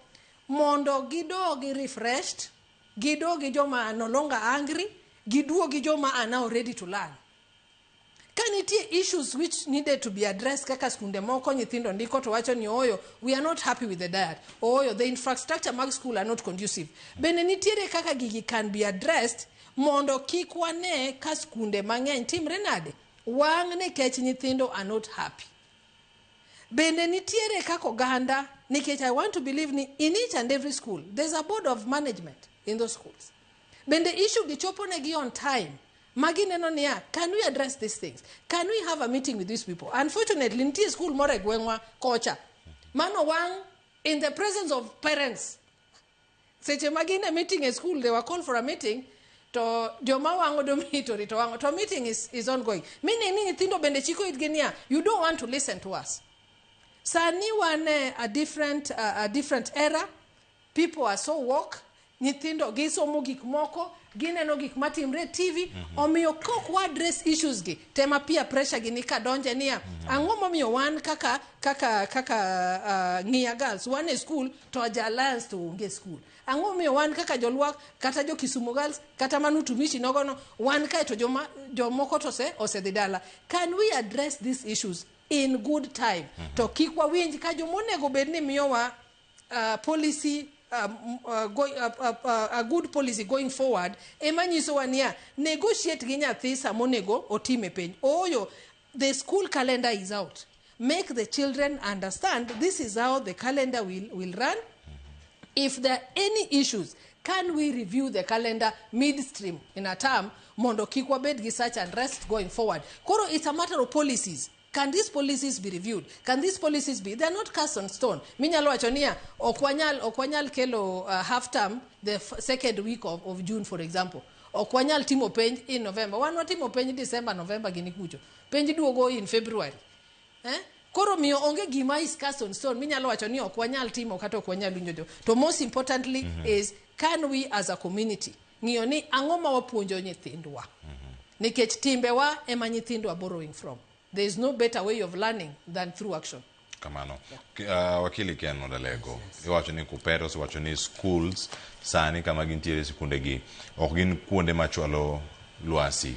Speaker 6: mondo gidogi refreshed, gidogi joma are no longer angry, giduogi joma are now ready to learn. Ka nitie issues which needed to be addressed kaka skunde moko nyithindo ndiko to wacho ni ooyo, we are not happy with the diet, ooyo, the infrastructure mag school are not conducive, bende nitiere kaka gigi can be addressed mondo kik wane ka skunde mang'eny timre nade wang' nikech nyithindo are not happy. Bende nitiere kaka oganda, nikech I want to believe ni in each and every school there's a board of management in those schools, bende issue gi chopo negi on time magineno niya, can we address these things? Can we have a meeting with these people? Unfortunately, nitie school moro e gweng'wa kocha mano wang' in the presence of parents. Seche ma gin e meeting e school, they were called for a meeting, to joma wang'o dormitory to wang'o to meeting is ongoing, meaning ni nyithindo bende chiko itgi niya, you don't want to listen to us. Sani wan e a different era. People are so woke. Nyithindo gisomo gik moko, gineno gik matimre e TV. Omiyo kok wa address issues gi tema, peer pressure gi ni kadonje niya, ang'o momiyo wan kaka Ng'iya Girls wan e school to ja Alliance to onge e school? Ang'o momiyo wan kaka jolwak kata jo Kisumu Girls kata mano utumishi nogono wan kae to joma jomoko to osedhi dala? Can we address these issues in good time to kik wawinj ka jomonego bed ni miyowa policy a good policy going forward ema nyisowa niya, negotiate gi nyathi sama onego otime penj? Ooyo, the school calendar is out. Make the children understand this is how the calendar will run. If there are any issues, can we review the calendar midstream in a term mondo kik wabed gi such unrest going forward? Koro it's a matter of policies. Can these policies be reviewed? Can these policies be, they are not cast on stone minyalo wacho niya, ok wanyal kelo half term the second week of June, for example. Ok wanyal timo penj in November. Wan watimo penj December, November gini kucho, penj duogo in February, eh? Koro miyo onge gima is cast on stone minyalo wacho ni ok wanyal timo kata ok wanyal winjo jo to. Most importantly is, can we as a community ng'iyo ni ang'o ma wapuonjo nyithindwa? Nikech timbewa ema nyithindwa borrowing from. There is no better way of learning than through action.
Speaker 1: Kamano. Wakili Ken Odalego, iwacho ni Kuppet osewacho ni schools sani kama gintiere, sikundegi ok gin kuonde machwalo lwasi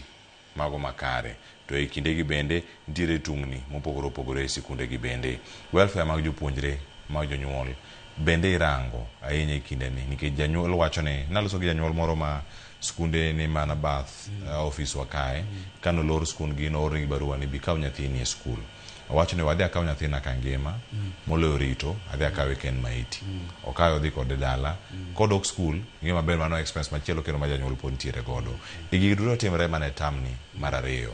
Speaker 1: mago makare, to e kindegi bende nitiere tungni mopogore opogore e sikundegi. Bende welfare mag jopuonjre, mag jonyuol bende irango ahinya e kindeni? Nikech janyuol wacho ni, naloso gi janyuol moro ma skunde ni mana bath ofiswa kae, kanolor skundgi noornegi barua ni bi kaw nyathini e skul. Owacho ni wadhi akaw nyathina ka ngima moloyo rito adhi akawe ka en maiti. Okawe odhi kode dala kodok skul ng'e maber mano expense machielo kendo ma janyuol pod nitiere godo. E gigi duto timre mana e term ni mar ariyo.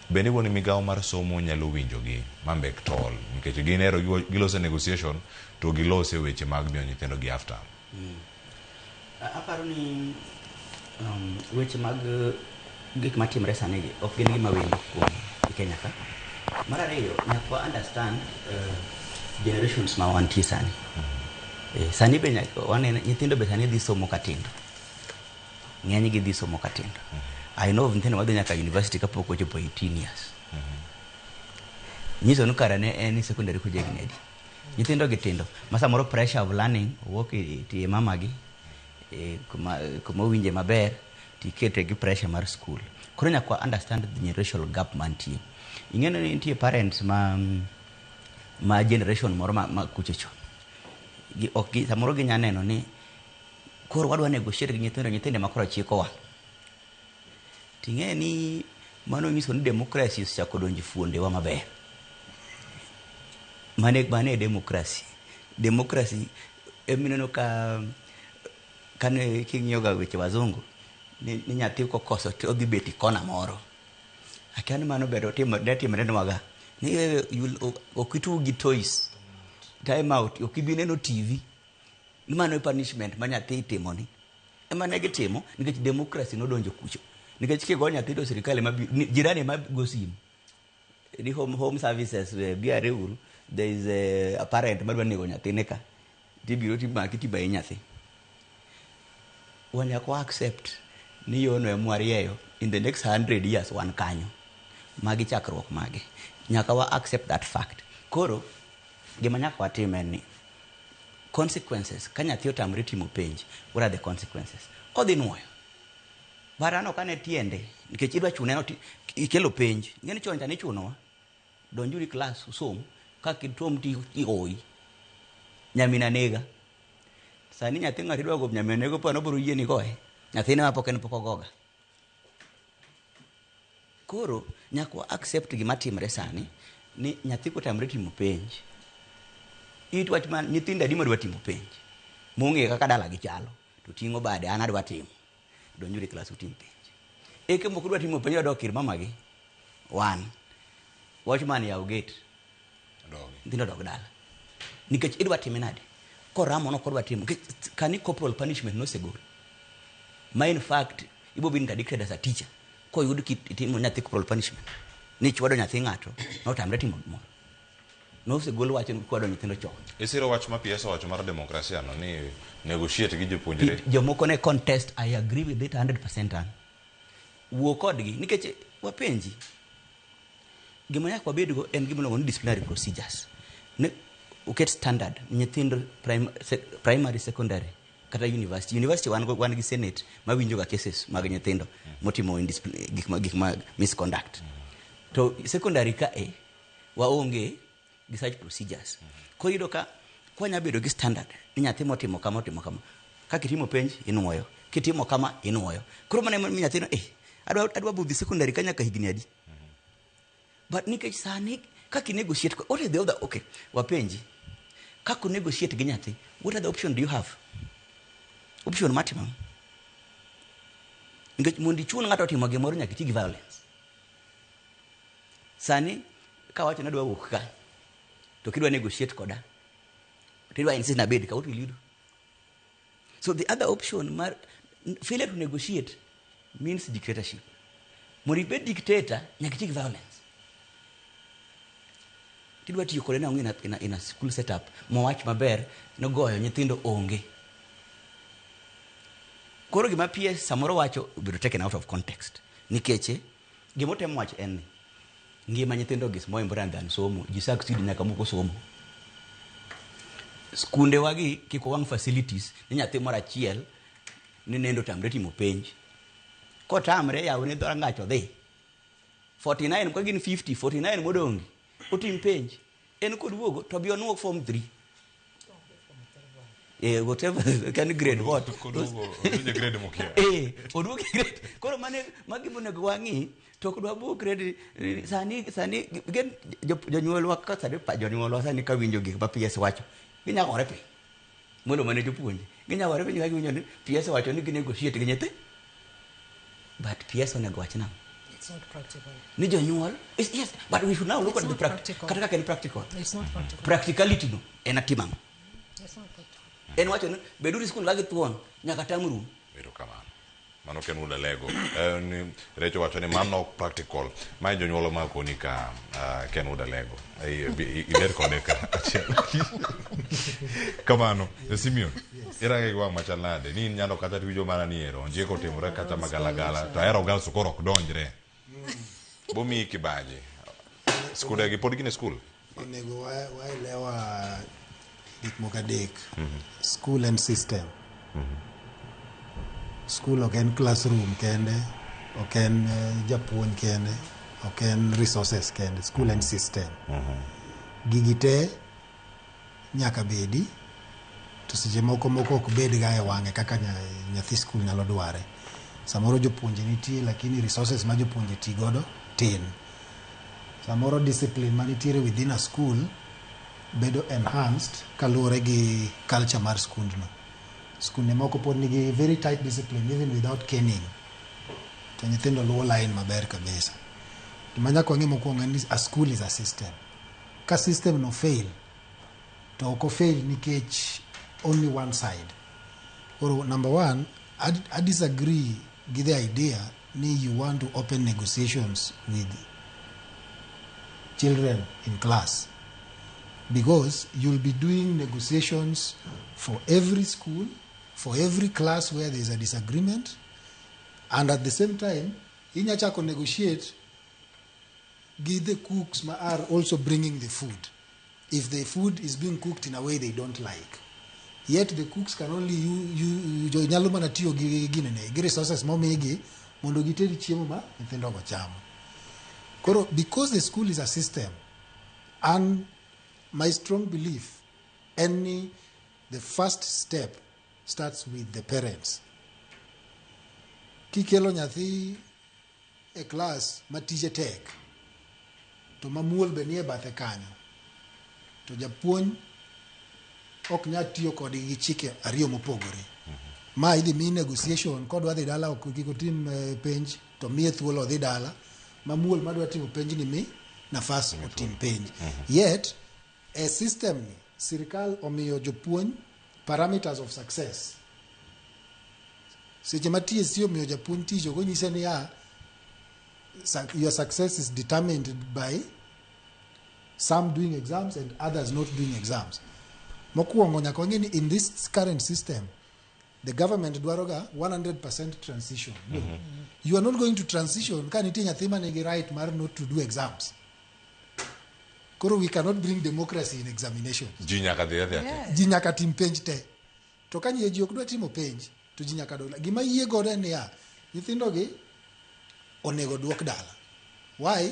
Speaker 1: Bende iwuo ni migawo mar somo nyalo winjogi mambek tol, nikech gin ero giloso negotiation to gilose weche mag miyo nyithindo gi half term?
Speaker 5: Aparo ni weche mag gik matimre sani gi ok gin gima wendo kuom e Kenya ka. Mar ariyo, nyaka wa understand generations ma wantie sani. Sani be nyaka waneno nyithindo be sani dhi somo katindo. Ng'eny gi dhi somo katindo. I know of nyithindo madhi nyaka university kapok ochopo 18 years. Nyiso ni kara ne en secondary kuja higni adi. Nyithindo gi tindo ma samoro pressure of learning wuok e tie mamagi kuma owinje maber tikete gi pressure mar school. Koro nyaka wa understand the generational gap mantie. Ing'eyo ni nitie parents ma generation moro ma kuche chon. Gi, ok gi, samoro ginya neno ni koro wadwa negotiate gi nyithindo, nyithindo ema koro chikowa. Ting'e ni mano nyiso ni democracy osechako donjo e fuondewa maber. Mane e democracy. Democracy emineno ka kane king'iyo ga weche wazungu ni nyathi kokoso to odhi bet e kona moro. Akia ni mano ber ne timre nwaga. Ni ok itug gi toys. Time out, ok ibi neno TV. Ni mano e punishment ma nyathi itimo ni. Ema ne gitimo nikech democracy nodonjo kucho. Nikech kigo nyathi to sirikal ema jirani ema go simu. Ni home services biare uru, there is a parent madwa nego nyathine ka. Tibiro timaki tibayi nyathi. Wanyaka wa accept ni yono ema warieyo in the next 100 years wan kanyo. Magi chakruok mage. Nyaka wa accept that fact. Koro, gima nyaka watim en ni consequences, ka nyathi otamre timo penj, what are the consequences? Odhi nuoyo. But an ok ane tiende, nikech idwa chune no ikelo penj. Ing'e ni chon cha nichunowa. Donjuru e klas usom, ka kitom ti igoyi. Nyamina nega. Sani nyathi ng'ato idwa go nyamina nego pa nobiro yie ni goye. Nyathine ma pok en pok ogoga. Koro nyaka wa accept gima timre sani ni nyathi kotamre timo penj. It wach man nyithindo adi madwa timo penj. Mong'e kaka dala gi chalo to ting'o bade an adwa timo. Donjuru e klas utim penj. Eke moko dwa timo penj odok ir mamagi. One. Watchman yaw gate. Nyithindo dog dala. Nikech idwa time nade? Koramo no kodwa timo. Nikech kani corporal punishment nosegol. Ma in fact ibo been interdicted as a teacher. Koyud kitimo nyathi corporal punishment. Ni chwado nyathi ng'ato notamre timo gimoro. Nosegol wach ni kwado nyithindo chon.
Speaker 1: Isiro wach ma PS owacho mar demokrasia no ni negotiate gi jopuonjre.
Speaker 5: Jomoko ne contest, I agree with it 100% an. Wuo kodgi nikech wapenji. Gima nyaka wabedgo en gima iluongo ni disciplinary procedures. Ne uket standard nyithindo primary, secondary kata university. University wan gi senate mawinjo ga cases mag nyithindo motimo gik ma misconduct. To secondary ka e waonge gi such procedures. Koro iyudo ka kwanya bedo gi standard ni nyathi motimo kama otimo kama. Ka kitimo penj inuoyo, kitimo kama inuoyo. Koro mano ema nyathino adwa budhi secondary ka nyaka higni adi. But nikech sani kaka negotiate what is the other okay wapenji kaka negotiate gi nyathi, what other option do you have? Option matimo nikech mondo ichun ng'ato otimo gimoro nyaka iti gi violence. Sani kawacho ni adwa wuok ka to kidwa negotiate koda to idwa insist nabed ka, what will you do? So the other option mar failure to negotiate means dictatorship. Mondo ibed dictator nyaka iti gi violence. Tidwa tiyo kode nang'o in a school setup mowach maber nogoyo nyithindo onge. Koro gima PS samoro wacho obedo taken out of context. Nikech gima otemo wacho en ni ngima nyithindo gi is more important than somo. Ji succeed nyaka moko somo. Skunde wagi kik wang' facilities ni nyathi moro achiel ni nendo tamre timo penj. Kotamre yawne dhorangach odhi. 49 ka gin 50, 49 modong' otim penj. En kod wuogo to bi onuok form 3. Whatever can grade what.
Speaker 1: Odonjo grade mokia.
Speaker 5: Oduogo e grade. Koro mane magi monego wang'i to ok dwa buok grade sani gen jonyuolwa ka sani pa jonyuolwa sani ka winjo gik ma PS wacho ginyagore piny. Mondo mane jopuonje ginyagore piny ka giwinjo ni PS wacho ni ginegotiate gi nyathi. But PS onego wach nang'o?
Speaker 6: It's not practical.
Speaker 5: Ni jonyuol yes, but we should now look
Speaker 6: It's
Speaker 5: at the
Speaker 6: not practical.
Speaker 5: Kata kaka en practical.
Speaker 6: It's not practical.
Speaker 5: Practicality no en atim ang'o?
Speaker 6: It's not practical.
Speaker 5: En wacho ni beduru skul ka githuon nyaka tamru.
Speaker 1: Erokamano. Mano ken wuod Alego. Ni Recho wacho ni mano ok practical. Mae jonyuol ma koni ka Ken wuod Alego. Iber kode ka achiel. Kamano, Simeon. Irange gi wang' machal nade? Ni in nyalo kata tiwinjo mana ni ero onjeko otimore kata magalagala to ahero girls koro ok donjre. Bomiyi kibaji. Skunde gi pod gin e skul?
Speaker 7: Onego waelewa gik moko adek. School and system. School ok en classroom kende, ok en japuonj kende, ok en resources kende. School and system. Gigi te nyaka bedi, to seche moko moko ok bed ga e wang'e kaka nyathi school nyalo dware. Samoro jopuonje nitie lakini resources ma jopuonje ti godo tin. Samoro discipline manitiere within a school bedo enhanced kaluwore gi culture mar skundno. Skunde moko pod nigi very tight discipline even without caning. To nyithindo luwo line maber kabisa. Gima nyaka wang'e mokwongo en ni a school is a system. Ka system no fail, To ok ofail nikech only one side. Koro number one, I disagree gi the idea ni you want to open negotiations with children in class, because you'll be doing negotiations for every school, for every class where there's a disagreement, and at the same time inya chako negotiate gi the cooks ma are also bringing the food if the food is being cooked in a way they don't like. Yet the cooks can only you nyalo mana tiyo gi ginene gi resources momigi mondo gited chiemo ma nyithindo go chamo. Koro because the school is a system, and my strong belief en ni the first step starts with the parents. Kikelo nyathi e class ma tije tek to mamuol be nie bathe kanyo, to japuonj ok nyal tiyo kodgi gi chike ariyo mopogore. Ma idhi mi negotiation kodwa dhi dala, ok kik otim penj, to miye thuolo odhi dala. Mamuol madwa timo penj ni mi nafas otim penj. Yet e system ni sirikal omiyo jopuonj parameters of success. Seche ma TSC omiyo japuonj tich, ok onyise niya your success is determined by some doing exams and others not doing exams. Mokwongo nyaka wang'e ni in this current system the government dwaro ga 100% transition. No. You are not going to transition ka nitie nyathi ma nigi right mar not to do exams. Koro we cannot bring democracy in examinations.
Speaker 1: Ji nyaka dhi adhiya te.
Speaker 7: Ji nyaka tim penj te. To ka ji ok dwa timo penj to ji nyaka dog. Gima yie godo en niya, nyithindo gi onego duok dala. Why?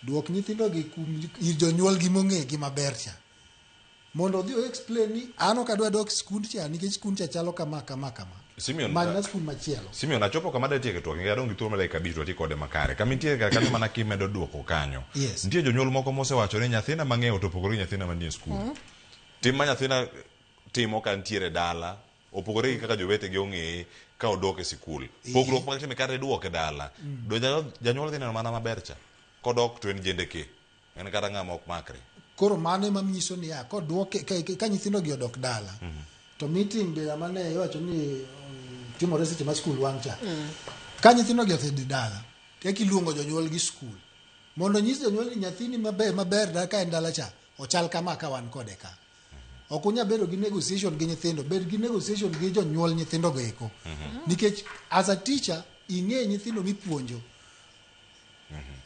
Speaker 7: Duok nyithindo gi kuom ir jonyuolgi mong'egi maber cha. Mondo odhi o explain ni an ok adwa dok skund cha nikech skund cha chalo kama kama kama.
Speaker 1: Simeon,
Speaker 7: Manyna skul machielo.
Speaker 1: Simeon, achopo kama datieke twak nikech adong' gi thuolo mar dakika 5 to ati kode makare. Kama intiere kar kanyo mana kimedo duoko kanyo.
Speaker 7: Yes.
Speaker 1: Nitie jonyuol moko mosewacho ni nyathina mang'eyo to opogore gi nyathina manie skul. Tim ma nyathina timo ka ntiere dala opogore gi kaka jowetegi ong'eye ka odok e sikul. Pogruok mag time kata iduoke dala. Do janyuol dhi neno mana maber cha. Kodok to en jendeke. En kata ng'ama ok makre.
Speaker 7: Koro mano ema nyiso niya, koduoke ka nyithindo gi odok dala, to meeting be mane iwacho ni timore seche ma skul wang' cha. Ka nyithindo gi osedhi dala, to eka iluongo jonyuol gi skul mondo nyis jonyuol ni nyathini maber maber da ka en dala cha ochal kama ka wan kode ka. Ok unyal bedo gi negotiation gi nyithindo, bed gi negotiation gi jonyuol nyithindo go eko. Nikech as a teacher ing'e nyithindo mipuonjo.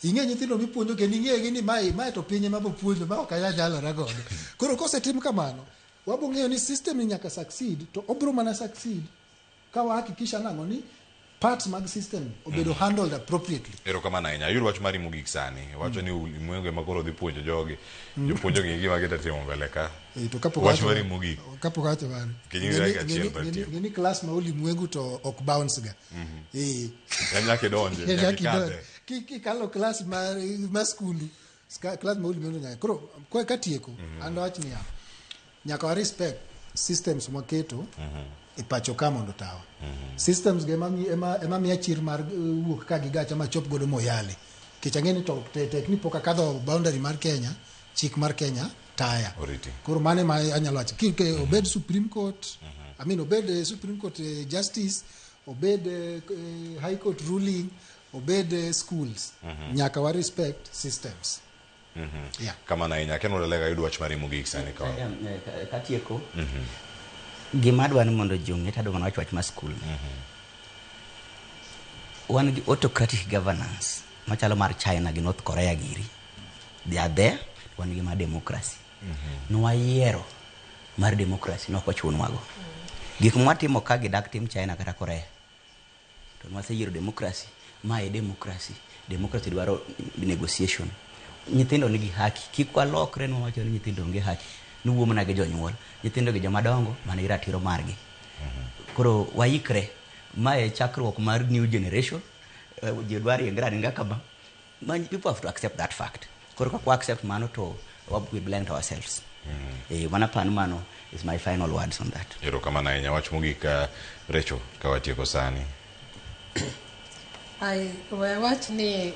Speaker 7: Ing'e nyithindo mipuonjo kendo ing'e gi ni mae to piny ema bopuonjo ma ok anyal nyalora godo. Koro kosetim kamano, wabo ng'eyo ni system ni nyaka succeed, to obro mana succeed ka wahakikisha nang'o ni parts mag system obedo handled appropriately.
Speaker 1: Erokamano ahinya. Ayud wach mari mogik sani. Wacho ni ulimwengu ema koro dhi puonjo jogi. Jopuonjo ng'e gima gidwa timo mbele ka.
Speaker 7: To kapok
Speaker 1: Wach mari mogik.
Speaker 7: Kapok awacho mano.
Speaker 1: Kinyis dakika achiel to atieko.
Speaker 7: Ng'e ni class ma ulimwengu to ok bounce ga.
Speaker 1: En nyaka idonje,
Speaker 7: En
Speaker 1: nyaka
Speaker 7: nyaka idonje.
Speaker 1: ikadhe.
Speaker 7: Kikalo class mar skundu, class ma ulimwengu nyaka. Koro katieko, an dawach niya, nyaka wa respect systems mwaketo e pacho ka mondo tawa. Systems go ema miya chir mar wuok ka gi gacha machop godo Moyale. Nikech ang'e ni to tek ni pok akadho boundary mar Kenya, chik mar Kenya taya.
Speaker 1: Oriti.
Speaker 7: Koro mano ema anyalo wacho. Obed Supreme Court, I mean obed Supreme Court justice, obed High Court ruling, obed schools. Nyaka wa respect systems. Yeah.
Speaker 1: Kamano ahinya. Ken Odelega, ayud wach mari mogik sani ka.
Speaker 5: Katieko, gima adwa ni mondo ji ong'e, to adwa mana wacho wach mar skul. Wan gi autocratic governance machalo mar China gi North Korea giri. They are there, wan gi mar democracy. Nwayiero mar democracy, nok ochunwago. Gik mwatimo ka gi dak tim China kata Korea. To nwaseyiero democracy, ma e democracy. Democracy dwaro negotiation. Nyithindo nigi haki, kik walokre ni wawacho ni nyithindo onge haki. Niwuo mana gi jonyuol, nyithindo gi joma dongo man gi ratiro margi. Koro waikre, mae chakruok mar new generation. Ji dwa ringre aringa kama. Man, people have to accept that fact. Koro kok wa accept mano to we blind ourselves. Mana pan mano is my final words on that.
Speaker 1: Erokamano ahinya. Wach mogik Rachel, ka watieko sani.
Speaker 6: I we wach ni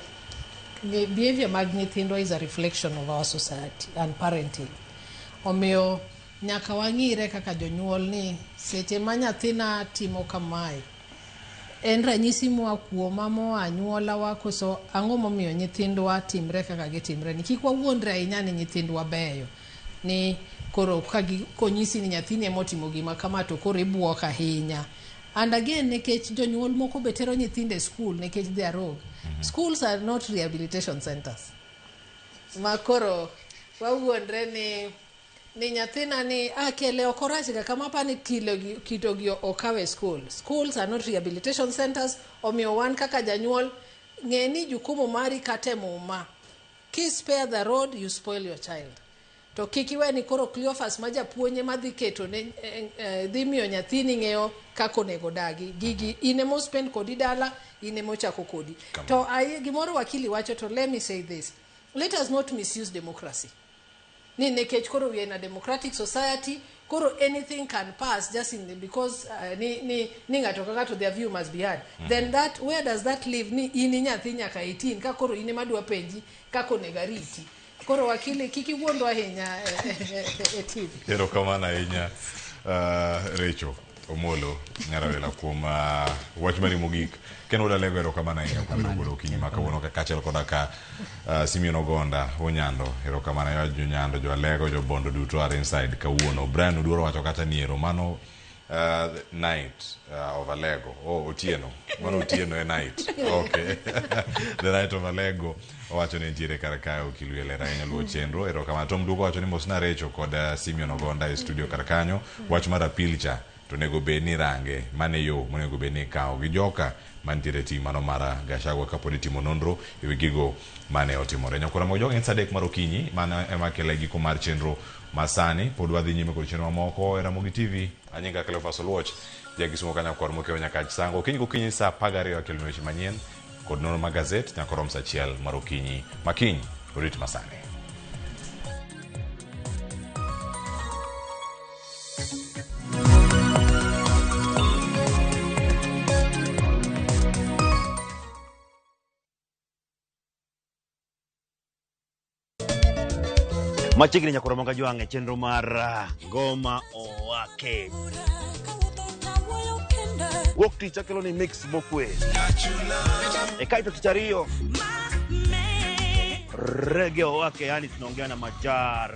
Speaker 6: behavior mag nyithindwa is a reflection of our society and parenting. Omiyo nyaka wang'ire kaka jonyuol ni seche ma nyathina timo kamae, en ranyisi moa kuoma, moa anyuolawa, koso ang'o momiyo nyithindwa timre kaka gitimre ni. Kik wawuondre ahinya ni nyithindwa beyo, ni koro konyisi ni nyathini ema otimo gima kama to koro ibuok ahinya. And again, nikech jonyuol moko be tero nyithindo e school nikech they are rogue. Schools are not rehabilitation centers. Ma koro wawuondre ni nyathina ni kele ok orach ga kama, apani kito gi okawe school. Schools are not rehabilitation centers. Omiyo wan kaka janyuol, ng'e ni jukumu mari kata e Muma, ki spare the rod you spoil your child. To kik iwe ni koro Cleophas ma japuonj ema dhi keto ne dhi miyo nyathini ng'eyo kaka onego dagi. Gigi in ema spend kodi dala, in ema ochako kodi. To gimoro wakili wacho, to let me say this: let us not misuse democracy. Ni nikech koro we are in a democratic society, koro anything can pass just in the, because ni ng'ato ka ng'ato, their view must be heard. Then that, where does that leave ni in nyathi nyaka 18 ka koro in ema dwa penji kaka onego ariti? Koro wakili, kik iwuondwa ahinya e TV.
Speaker 1: Erokamano ahinya, Rachel Omolo Nyarawela, kuom wach mari mogik. Kendo Alego, erokamano ahinya kuom bedo godo okinyi ma kawuono kaachiel koda ka Simeon Ogonda Onyando. Erokamano ahinya jo Nyando, jo Alego, jo Bondo duto are inside kawuono. Brian Oduor wacho kata ni ero mano night of Alego. Oh, Otieno. Mano Otieno e night. Okay. The night of Alego. Owacho ni nitiere kar kae okilwi ler ahinya luwo chenro. Erokamano. Tom Duko wacho ni mosna Recho kod Simeon Ogonda e studio kar kanyo. Wach mar appeal cha to onego bed ni range mane yo monego bed ni ikawo gi joka mantiere e tim mano mar Gachagua kapod itimo nonro ewi gigo mane otimore. Nyakora mag joga, en saa 3 mar okinyi, mano ema kelo giko mar chenro masani. Pod wadhi nyime kod chenro mamoko e Ramogi TV. Anyinga Cleophas Oluoch, jakisumo ka nyakwar mokewo nyaka sango. Okinyi gokinyi saa 12 akelonu weche manyien kod nonro mag gazet nyaka rom saa 1 mar okinyi makiny. Orit masani.
Speaker 17: Machiegni nyakoro manga jwang' e chenro mar Ngoma Owake. Wuok tich akelo ni mix mokwe. E kaeto tich ariyo Rege Owake, yani tunaongea na majar.